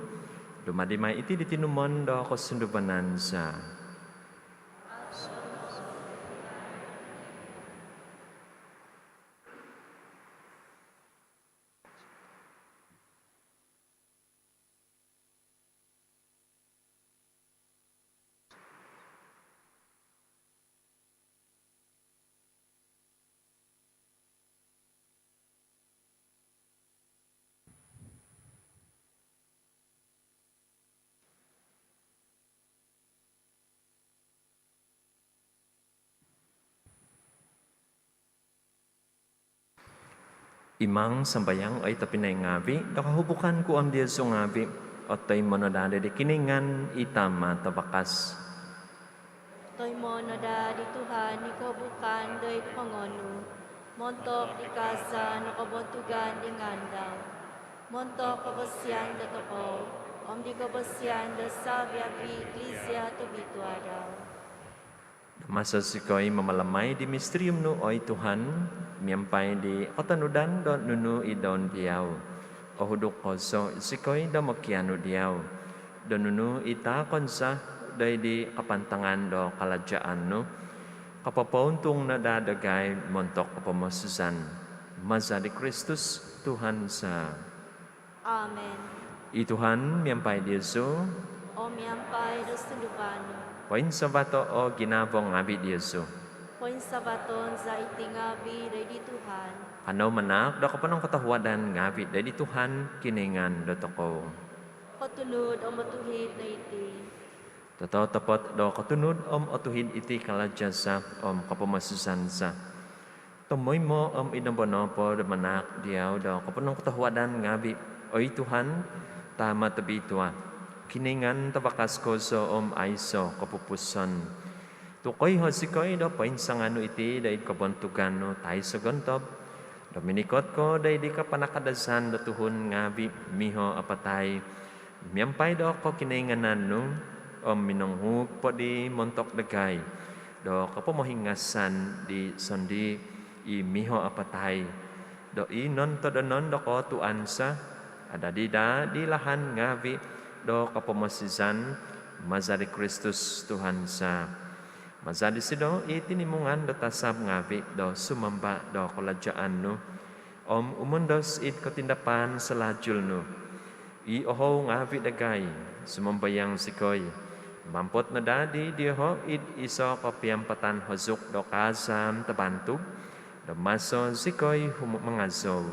dumadi mai iti di tinumon do kosunduvanan za. Imang sambayang, oi tobpinai ngaavi', do kohubukan ku om diozu ngaavi' otoimo no daa di Kinoingan i Tama' tavakas. Toimo no daa di Tuhan i kohubukan doid hongon nu, montok di kaazaan om kobontugan di ngaan dau, montok kavasian dotokou om di kavasian do savi-avi' Iklisia tobitua dau. Maso zikoi mamalamai di misterium nu, oi Tuhan, miampai di kotonudan do nunu i doun diau, ohuduk kozo zikoi do mokianu diau do nunu i taakon za doid di kapantangan do kalajaan nu, kopopountung no daa dagai montok kopomosizan. Maza di Kristus Tuhan za. Amen. I Tuhan miampai diozu. Om miampai do sunduvan nu. Poinsavato' o ginavo ngaavi' diozu. Poinsavaton za iti ngaavi' doid di Tuhan. Kanou manaak do koponongkotohuadan ngaavi' doid di Tuhan Kinoingan dotokou. Kotunud om otuhid no iti. Tototopot do kotunud om otuhid iti kalaja za om kopomosizan za, tomoimo om id nombo nopo do manaak diau do koponongkotohuadan ngaavi', oi Tuhan, Tama' tobitua, Kinoingan tavakas kozo om aiso' kopupusan. Tu' koiho zikoi do poinsanganu iti doid kobontugan nu taiso' gontob, do minikot ko doid di kapanakadazan do tuhun ngaavi' miho apatai, miampai do kokinoinganan nu, om minonguhug po di montok dagai do kopomohingasan di sondii' i miho apatai, do i nontodonon do kootuan za adadi daa di lahan ngaavi' do kopomosizan, maza di Kristus Tuhan za. Maza disido i tinimungan do tasab ngaavi' do sumamba' do kalajaan nu, om umondos id kotindapan salajul nu. I ohou ngaavi' dagai, sumambayang zikoi, mampot no daa di dioho' id iso' kopiampatan hozuk do kaazaan tabantug, do maso zikoi humu- mangazou.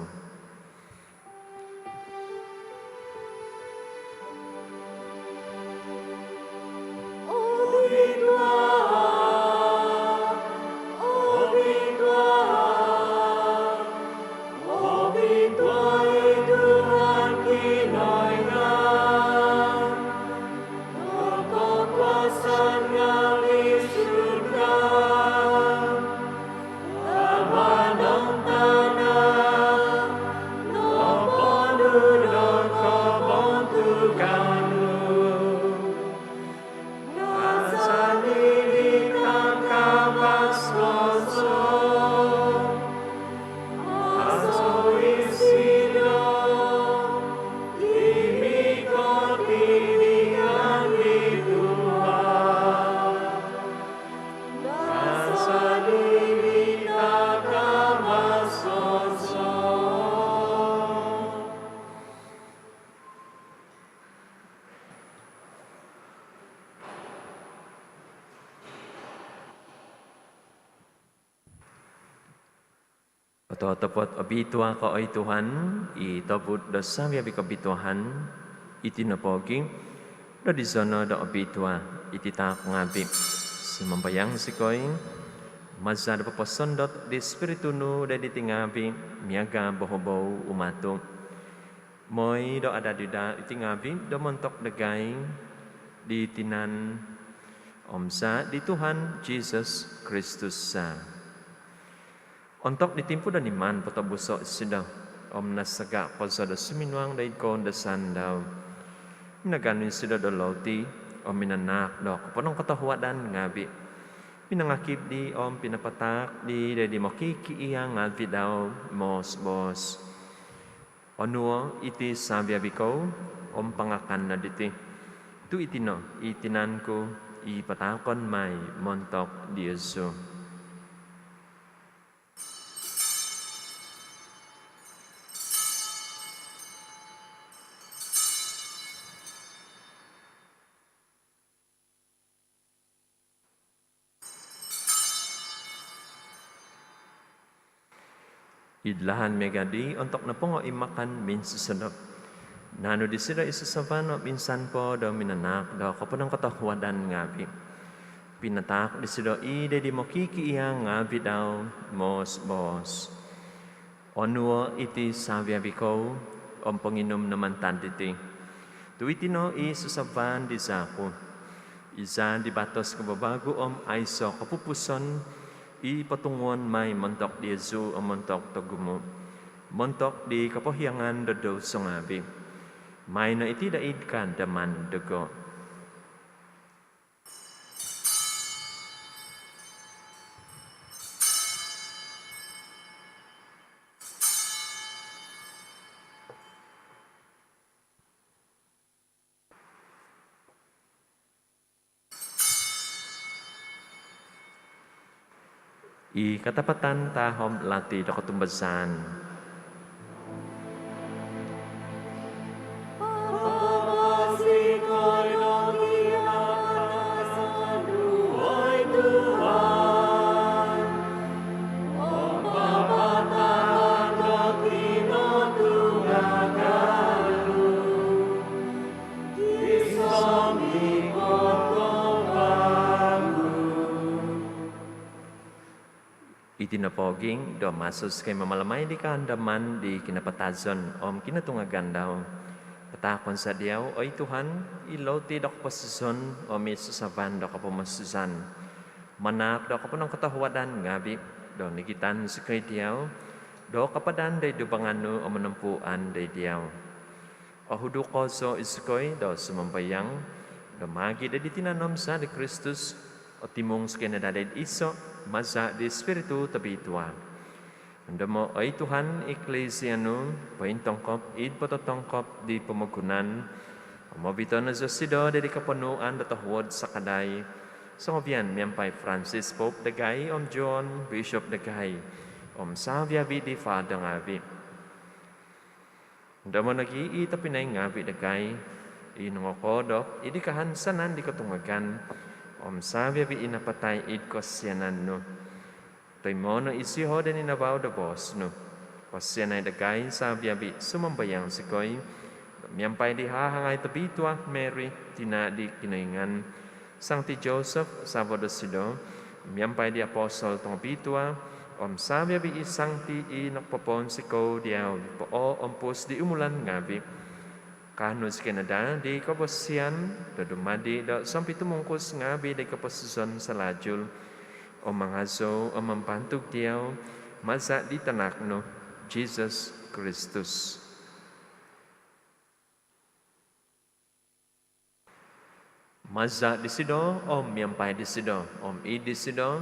Ototopot obitua ko, oi Tuhan, i tobud do savi-avi kobituaan. Iti nopogi', do dizono' do obitua iti taak ngaavi', sumambayang zikoi, maza do poposondot di Spiritu nu doid diti ngaavi' miaga' bohobou umatu', moi do adadi daa iti ngaavi' do montok dagai di tinan om zaa' di Tuhan Jisus Kristus za. Ontok di timpu do niman potobuso' isido om nasaga' kozo do suminuang doid koundasan dau, minaganu isido do louti om minanaak do koponongkotohuadan ngaavi', pinangakib dii om pinapataak dii doid di mokikiia' ngaavi' dau, moos-boos: Onuo' iti savi-avi kou om pangakan no diti, tu' iti no i tinan ku i pataakon mai montok diozu. Id lahan miaga' dii, ontok nopongo i makan minsosodop, naanu disido i sasavan om insan po do minanaak do koponongkotohuadan ngaavi', pinataak disido i doid di mokikiia' ngaavi' dau, moos-boos: Onuo' iti savi-avi kou om ponginum no mantad diti, tu' iti no i susavan di zaa' ku, i zaa' di batos kavavagu om aiso' kopupuson, i potunguon mai montok diozu om montok togumu', montok di kopohiangan do douso ngaavi'. Maai no iti do id kaandaman dogo. I katapatan tahom lati do kotumbazaan. Iti nopo gia do maso zikoi mamalamai di kaandaman di kinapatazon om kinotungagan dau, pataakon za diau, oi Tuhan, i loti do koposizon om i susavan do kopomosizan, manaak do koponongkotohuadan ngaavi' do nigitan zikoi diau do kapadan do id dubangan nu om monompuan do id diau. Ohuduk kozo zikoi do sumambayang do maagi' do di tinan om zaa' di Kristus, otimung zikoi no daa do id iso' maza' di Ispiritu Tobitua. Ondomo', oi Tuhan, i Iklisia nu pointongkop id pototongkop di pomogunan om ovito' no zosido do di koponuan do tohuod sakadai songovian miampai Francis Pope dagai om John Bishop dagai om savi-avi di Father ngaavi'. Ondomo' nogi' i tobpinai ngaavi' dagai i nongokoodop id di kahansanan di kotungagan om savi-avi i napatai id kosianan nu. Toimo' no isido do ninavau do boos nu. Kosianai dagai savi-avi, sumambayang zikoi, do miampai di hahangai tobitua Mary, tina' di Kinoingan, Sangti Joseph savo' dosido, miampai di apostol tongobitua om savi-avi i sangti i nokopopounsikou diau di pooompus di umulan ngaavi', kaanu zikoi no daa di kobosian do dumadi' do sompitumungkus ngaavi' di koposizon salalu om mangazou om mambantug diau maza' di tanak nu, Jisus Kristus. Maza' disido, om miampai disido, om id disido,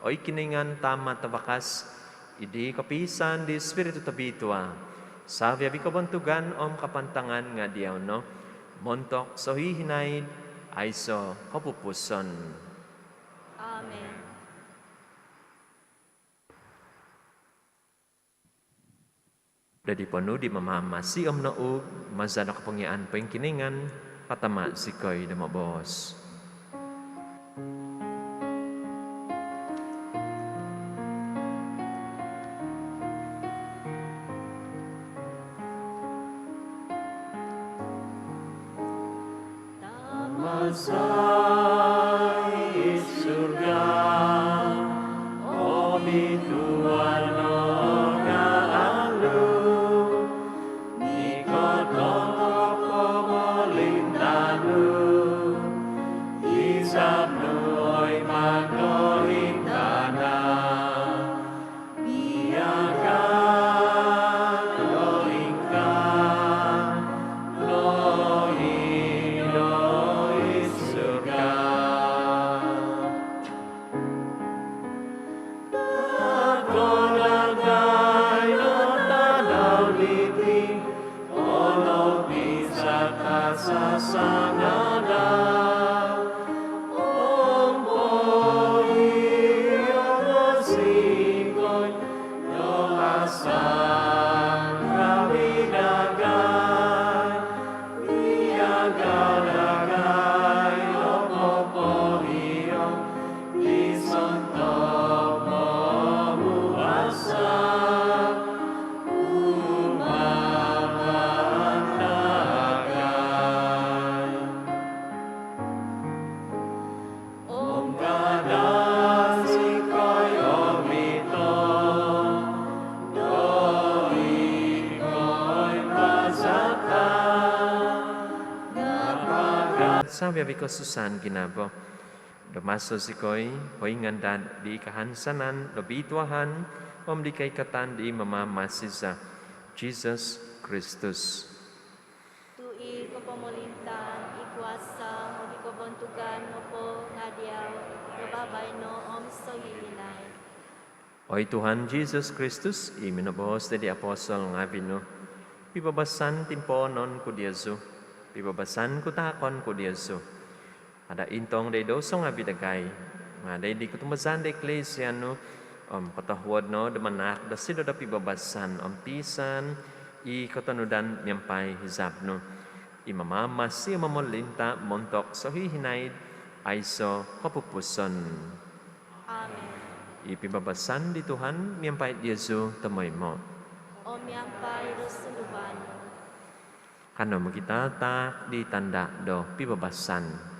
oi Kinoingan Tama' Tavakas, id di kopiisaan di Ispiritu Tobitua, savi-avi kobontugan om kapantangan nga' diau no, montok sohihinaid aiso' kopupuson. Amin. Dadi ponuu di Mamamasi om nouug maza' do kopongiaan poingkinoingan, patama' zikoi do moboos. Tama za id surga, obituanan no ngaan nu, ikot no o pomolintaan nu, izab nu oi mantad id tana' miaga do ingkaa do id surga. Taak no dagai do tadau diti, ondomo' za tasasangadau om poiho no zikoi do hasa ngaavi' dagai, miaga dagai do popoiho di sontob momuasa humapan dagai. savi-avi' kosusaan ginavo, do maso zikoi poingandan di kahansanan do bituahan om di koikatan di Mamamasi za, Jisus Kristus. Tu' i kopomolintaan, i kuasa' om i kobontugan nopo nga' diau, do babaino om sohihinaid. Oi Tuhan Jisus Kristus, i minoboos di apostol ngaavi' nu, pibabasan timpoonon ku diozu, pibabasan ku taakon ku diozu. Kada' intong do douso ngaavi' dagai, nga' do kotumbazaan do Eklisia nu, om kotohuod no do manaak dosido do pibabasan om tisan i kotonudan miampai hizab nu. I mamamasi om momolinta' montok sohihinaid aiso' kopupuson. Amin. I pibabasan di Tuhan miampai diozu tomoimo. Om miampai do sunduvan nu. Kanou mogitataak di tanda' do pibabasan.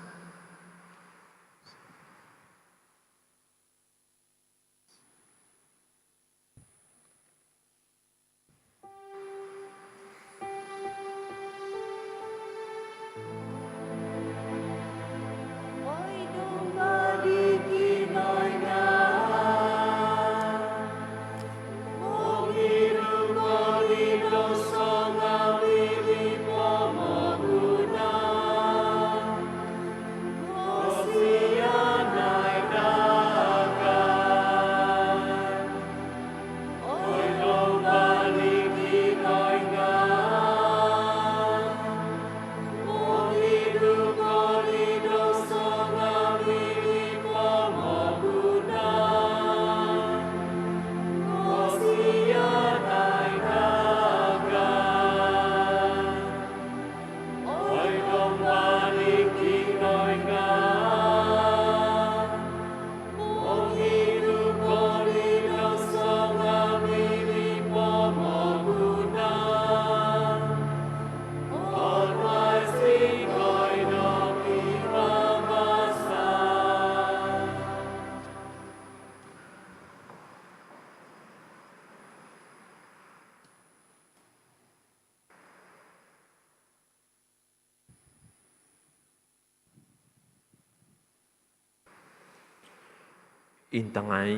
Intangai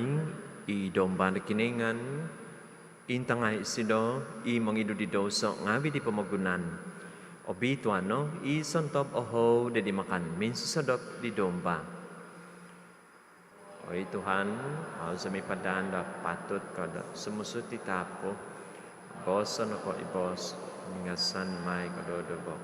i Domba do Kinoingan, intangai isido i mongidu di douso ngaavi' di pomogunan. Obituanan no i sontob ohou do dimakan minsosodop di Domba. Oi Tuhan, au zou mipadan do patut ko do sumuut id taap ku. Boos no nopo i boos, om ingasan mai ko do doho'.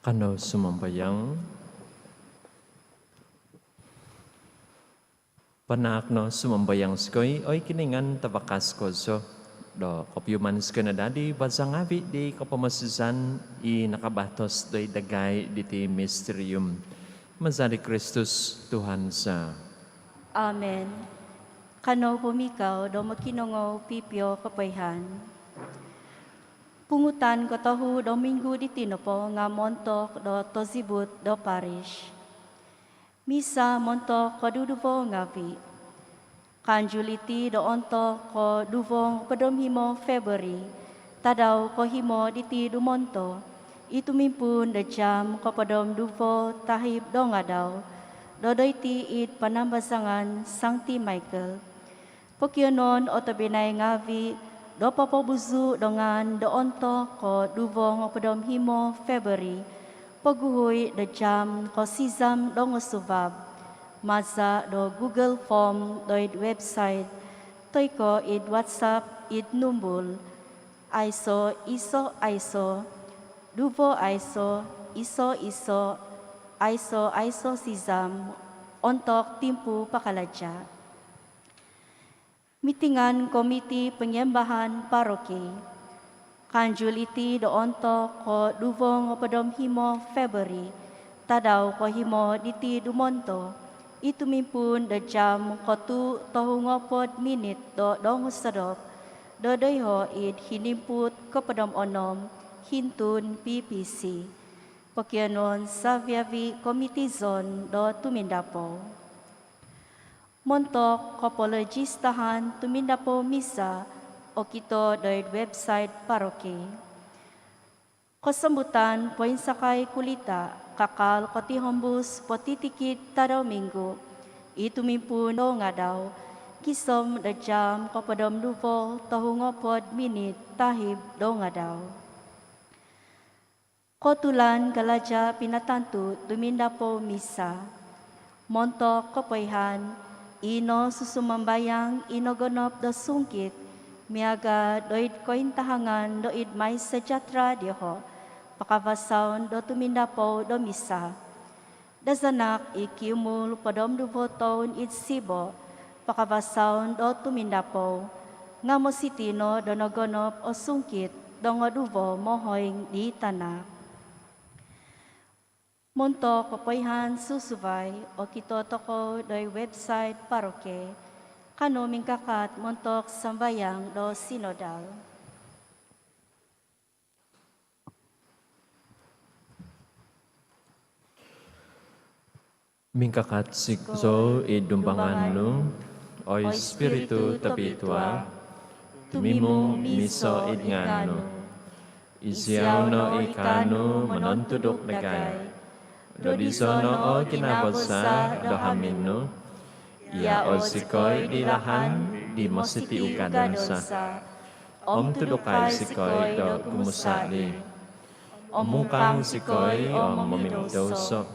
Kanou sumambayang. Panaak no sumambayang zikoi, oi Kinoingan Tavakas kozo, do kopiuman zikoi no daa di vaza ngaavi' di kopomosizan i nakabatos doid dagai diti misterium. Maza di Kristus Tuhan za. Amen. Kanou pumikau do mokinongou pipio kopoihaan. Pungutan kotohu do minggu diti nopo nga montok do tozibut do parish. Misa montok koduduvo ngaavi'. Kaanjul iti do ontok koduvo ngopod om himo Februari, tadau kohimo diti dumonto, i tumimpuun do jaam kohopod om duvo tahib doungadau, do doiti id panambazangan Sangti Michael. Pokionuon o tobpinai ngaavi' do popobuzu' do ngaan do ontok koduvo ngopod om himo Februari, poguhui do jaam kosizam dongosuvab, maza' do Google Form doid website, toi ko' id WhatsApp id numbul aiso iso aiso, duvo aiso, iso iso, aiso aiso sizam, ontok timpu pakalaja'. Mitingan Komiti Panyambahan Paroki. Kaanjul iti do ontok koduvo ngopod om himo Februari, tadau kohimo diti dumonto, i tumimpuun do jaam kotuu tohu ngopod minit do dongosodop, do doiho' id hinimput kohopod om onom, Hintun P P C. Pokionuon savi-avi' komitizon do tumindapou. Montok kopolojistahan tumindapou misa, okito doid website paroki. Kosombutan poinsakai kulita' kakal kotihombus potitikid tadau minggu, i tumimpuun doungadau, gisom do jaam kohopod om duvo tohu ngopod minit tahib doungadau. Kotulan kalaja' pinatantu tumindapou misa. Montok kopoihaan, i nosusumambayang i nogonop do sungkit miaga' doid kointahangan doid MySejahtera dioho', pakavasaon do tumindapou do misa. Dazanak i kiumul hopod om duvo toun id sibo, pakavasaon do tumindapou, nga' mositi' no do nogonop o sungkit do ngoduvo mohoing di tanak. Montok kopoihaan susuvai, okito tokou doid website paroki. Kanou mingkakat montok sambayang do sinodal. Mingkakat zou id dumbangan nu, oi Spiritu Tobitua, tumimung miiso id ngaan nu. Iziau no i kaanu monontuduk dagai. Dodizo no o kinabaza' do hamin nu, iao' zikoi di lahan di mositi' ugadan za. Om tudukai zikoi do gumusa' di. Om mungkang zikoi om momimidouso.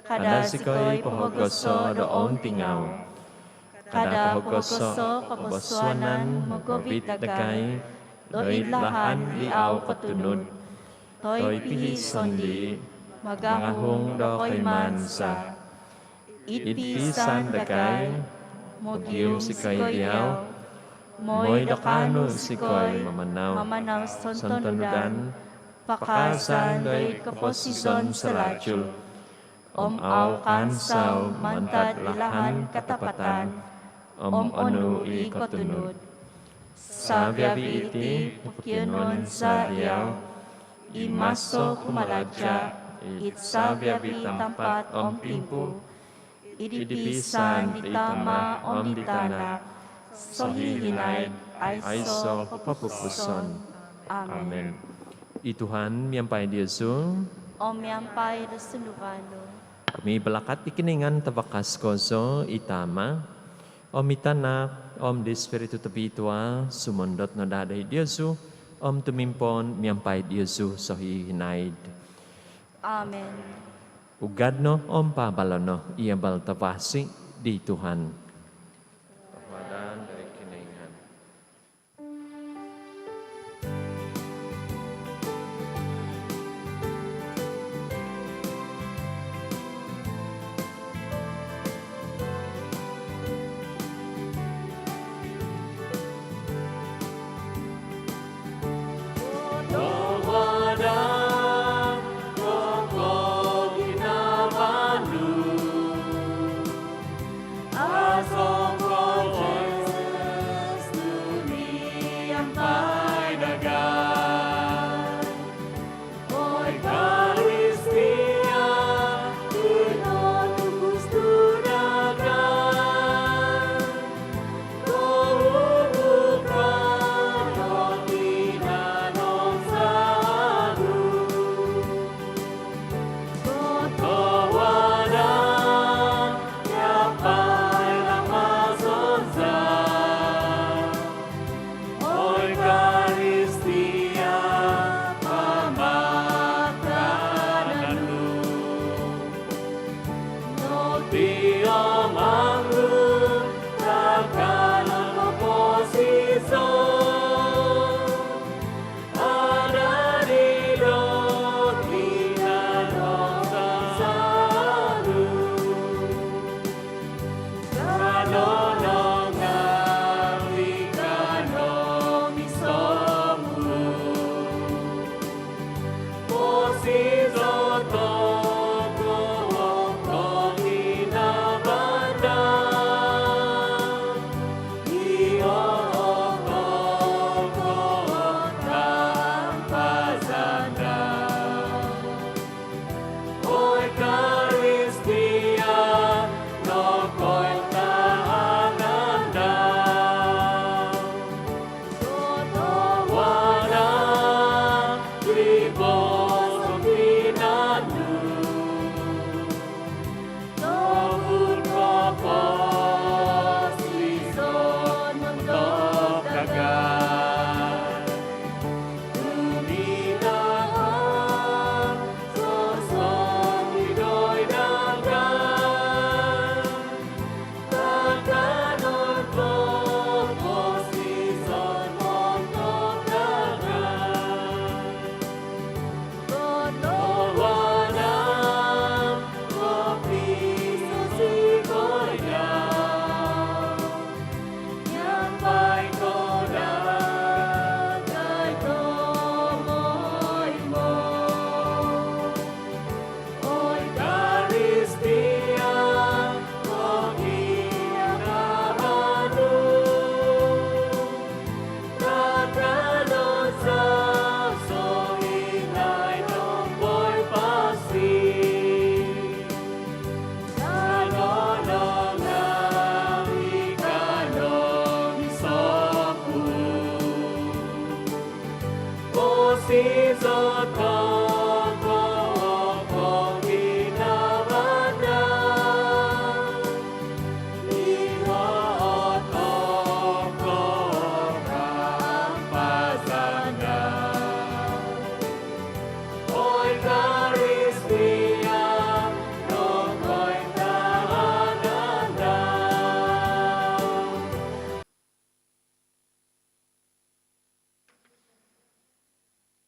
Kada' zikoi pohogoso' do ountingau. Kada' pohogoso' kobosuanan mogovit dagai doid lahan di au kotunud, toi pihi' sondii' mangahung do koimaan za. Id piisaan dagai, mogium zikoi diau, moi do kaanu zikoi mamanau sontonudan pakaazan doid koposizon salajul, om au kaansau mantad lahan katapatan om onu i kotunud. Savi-avi iti pokionuon za diau, i maso kumalaja' id savi-avi tampat om timpu, id piisaan di Tama' om di Tanak, sohihinaid aiso' kopupuson. Amin. I Tuhan miampai diozu. Om miampai do sunduvan nu. Mibalakat i Kinoingan Tavakas kozo, i Tama', om i Tanak, om di Spiritu Tobitua, sumondot no daa doid diozu om tumimpoon miampai diozu sohihinaid. Amin. Ugad no om paabalo' no i abal tavasi' di Tuhan. Padan dari Kinoingan. Sizo tokou o koginavaan dau, i okou o kampazan dau. Oi Eukaristia, nokointaanan dau. Totohuadan di boos om tinan nu, tobuk koposizon montok dagai. Tuminaak sosongido id dagai. Takanon koposizon montok dagai. Totohuadan kopisosikoi diau, miampai ko dagai tomoimo. Oi Eukaristia, koginavaan nu, takanon za sohinaid om poimpasi, takanon nga i kanou misopu. Posizon ko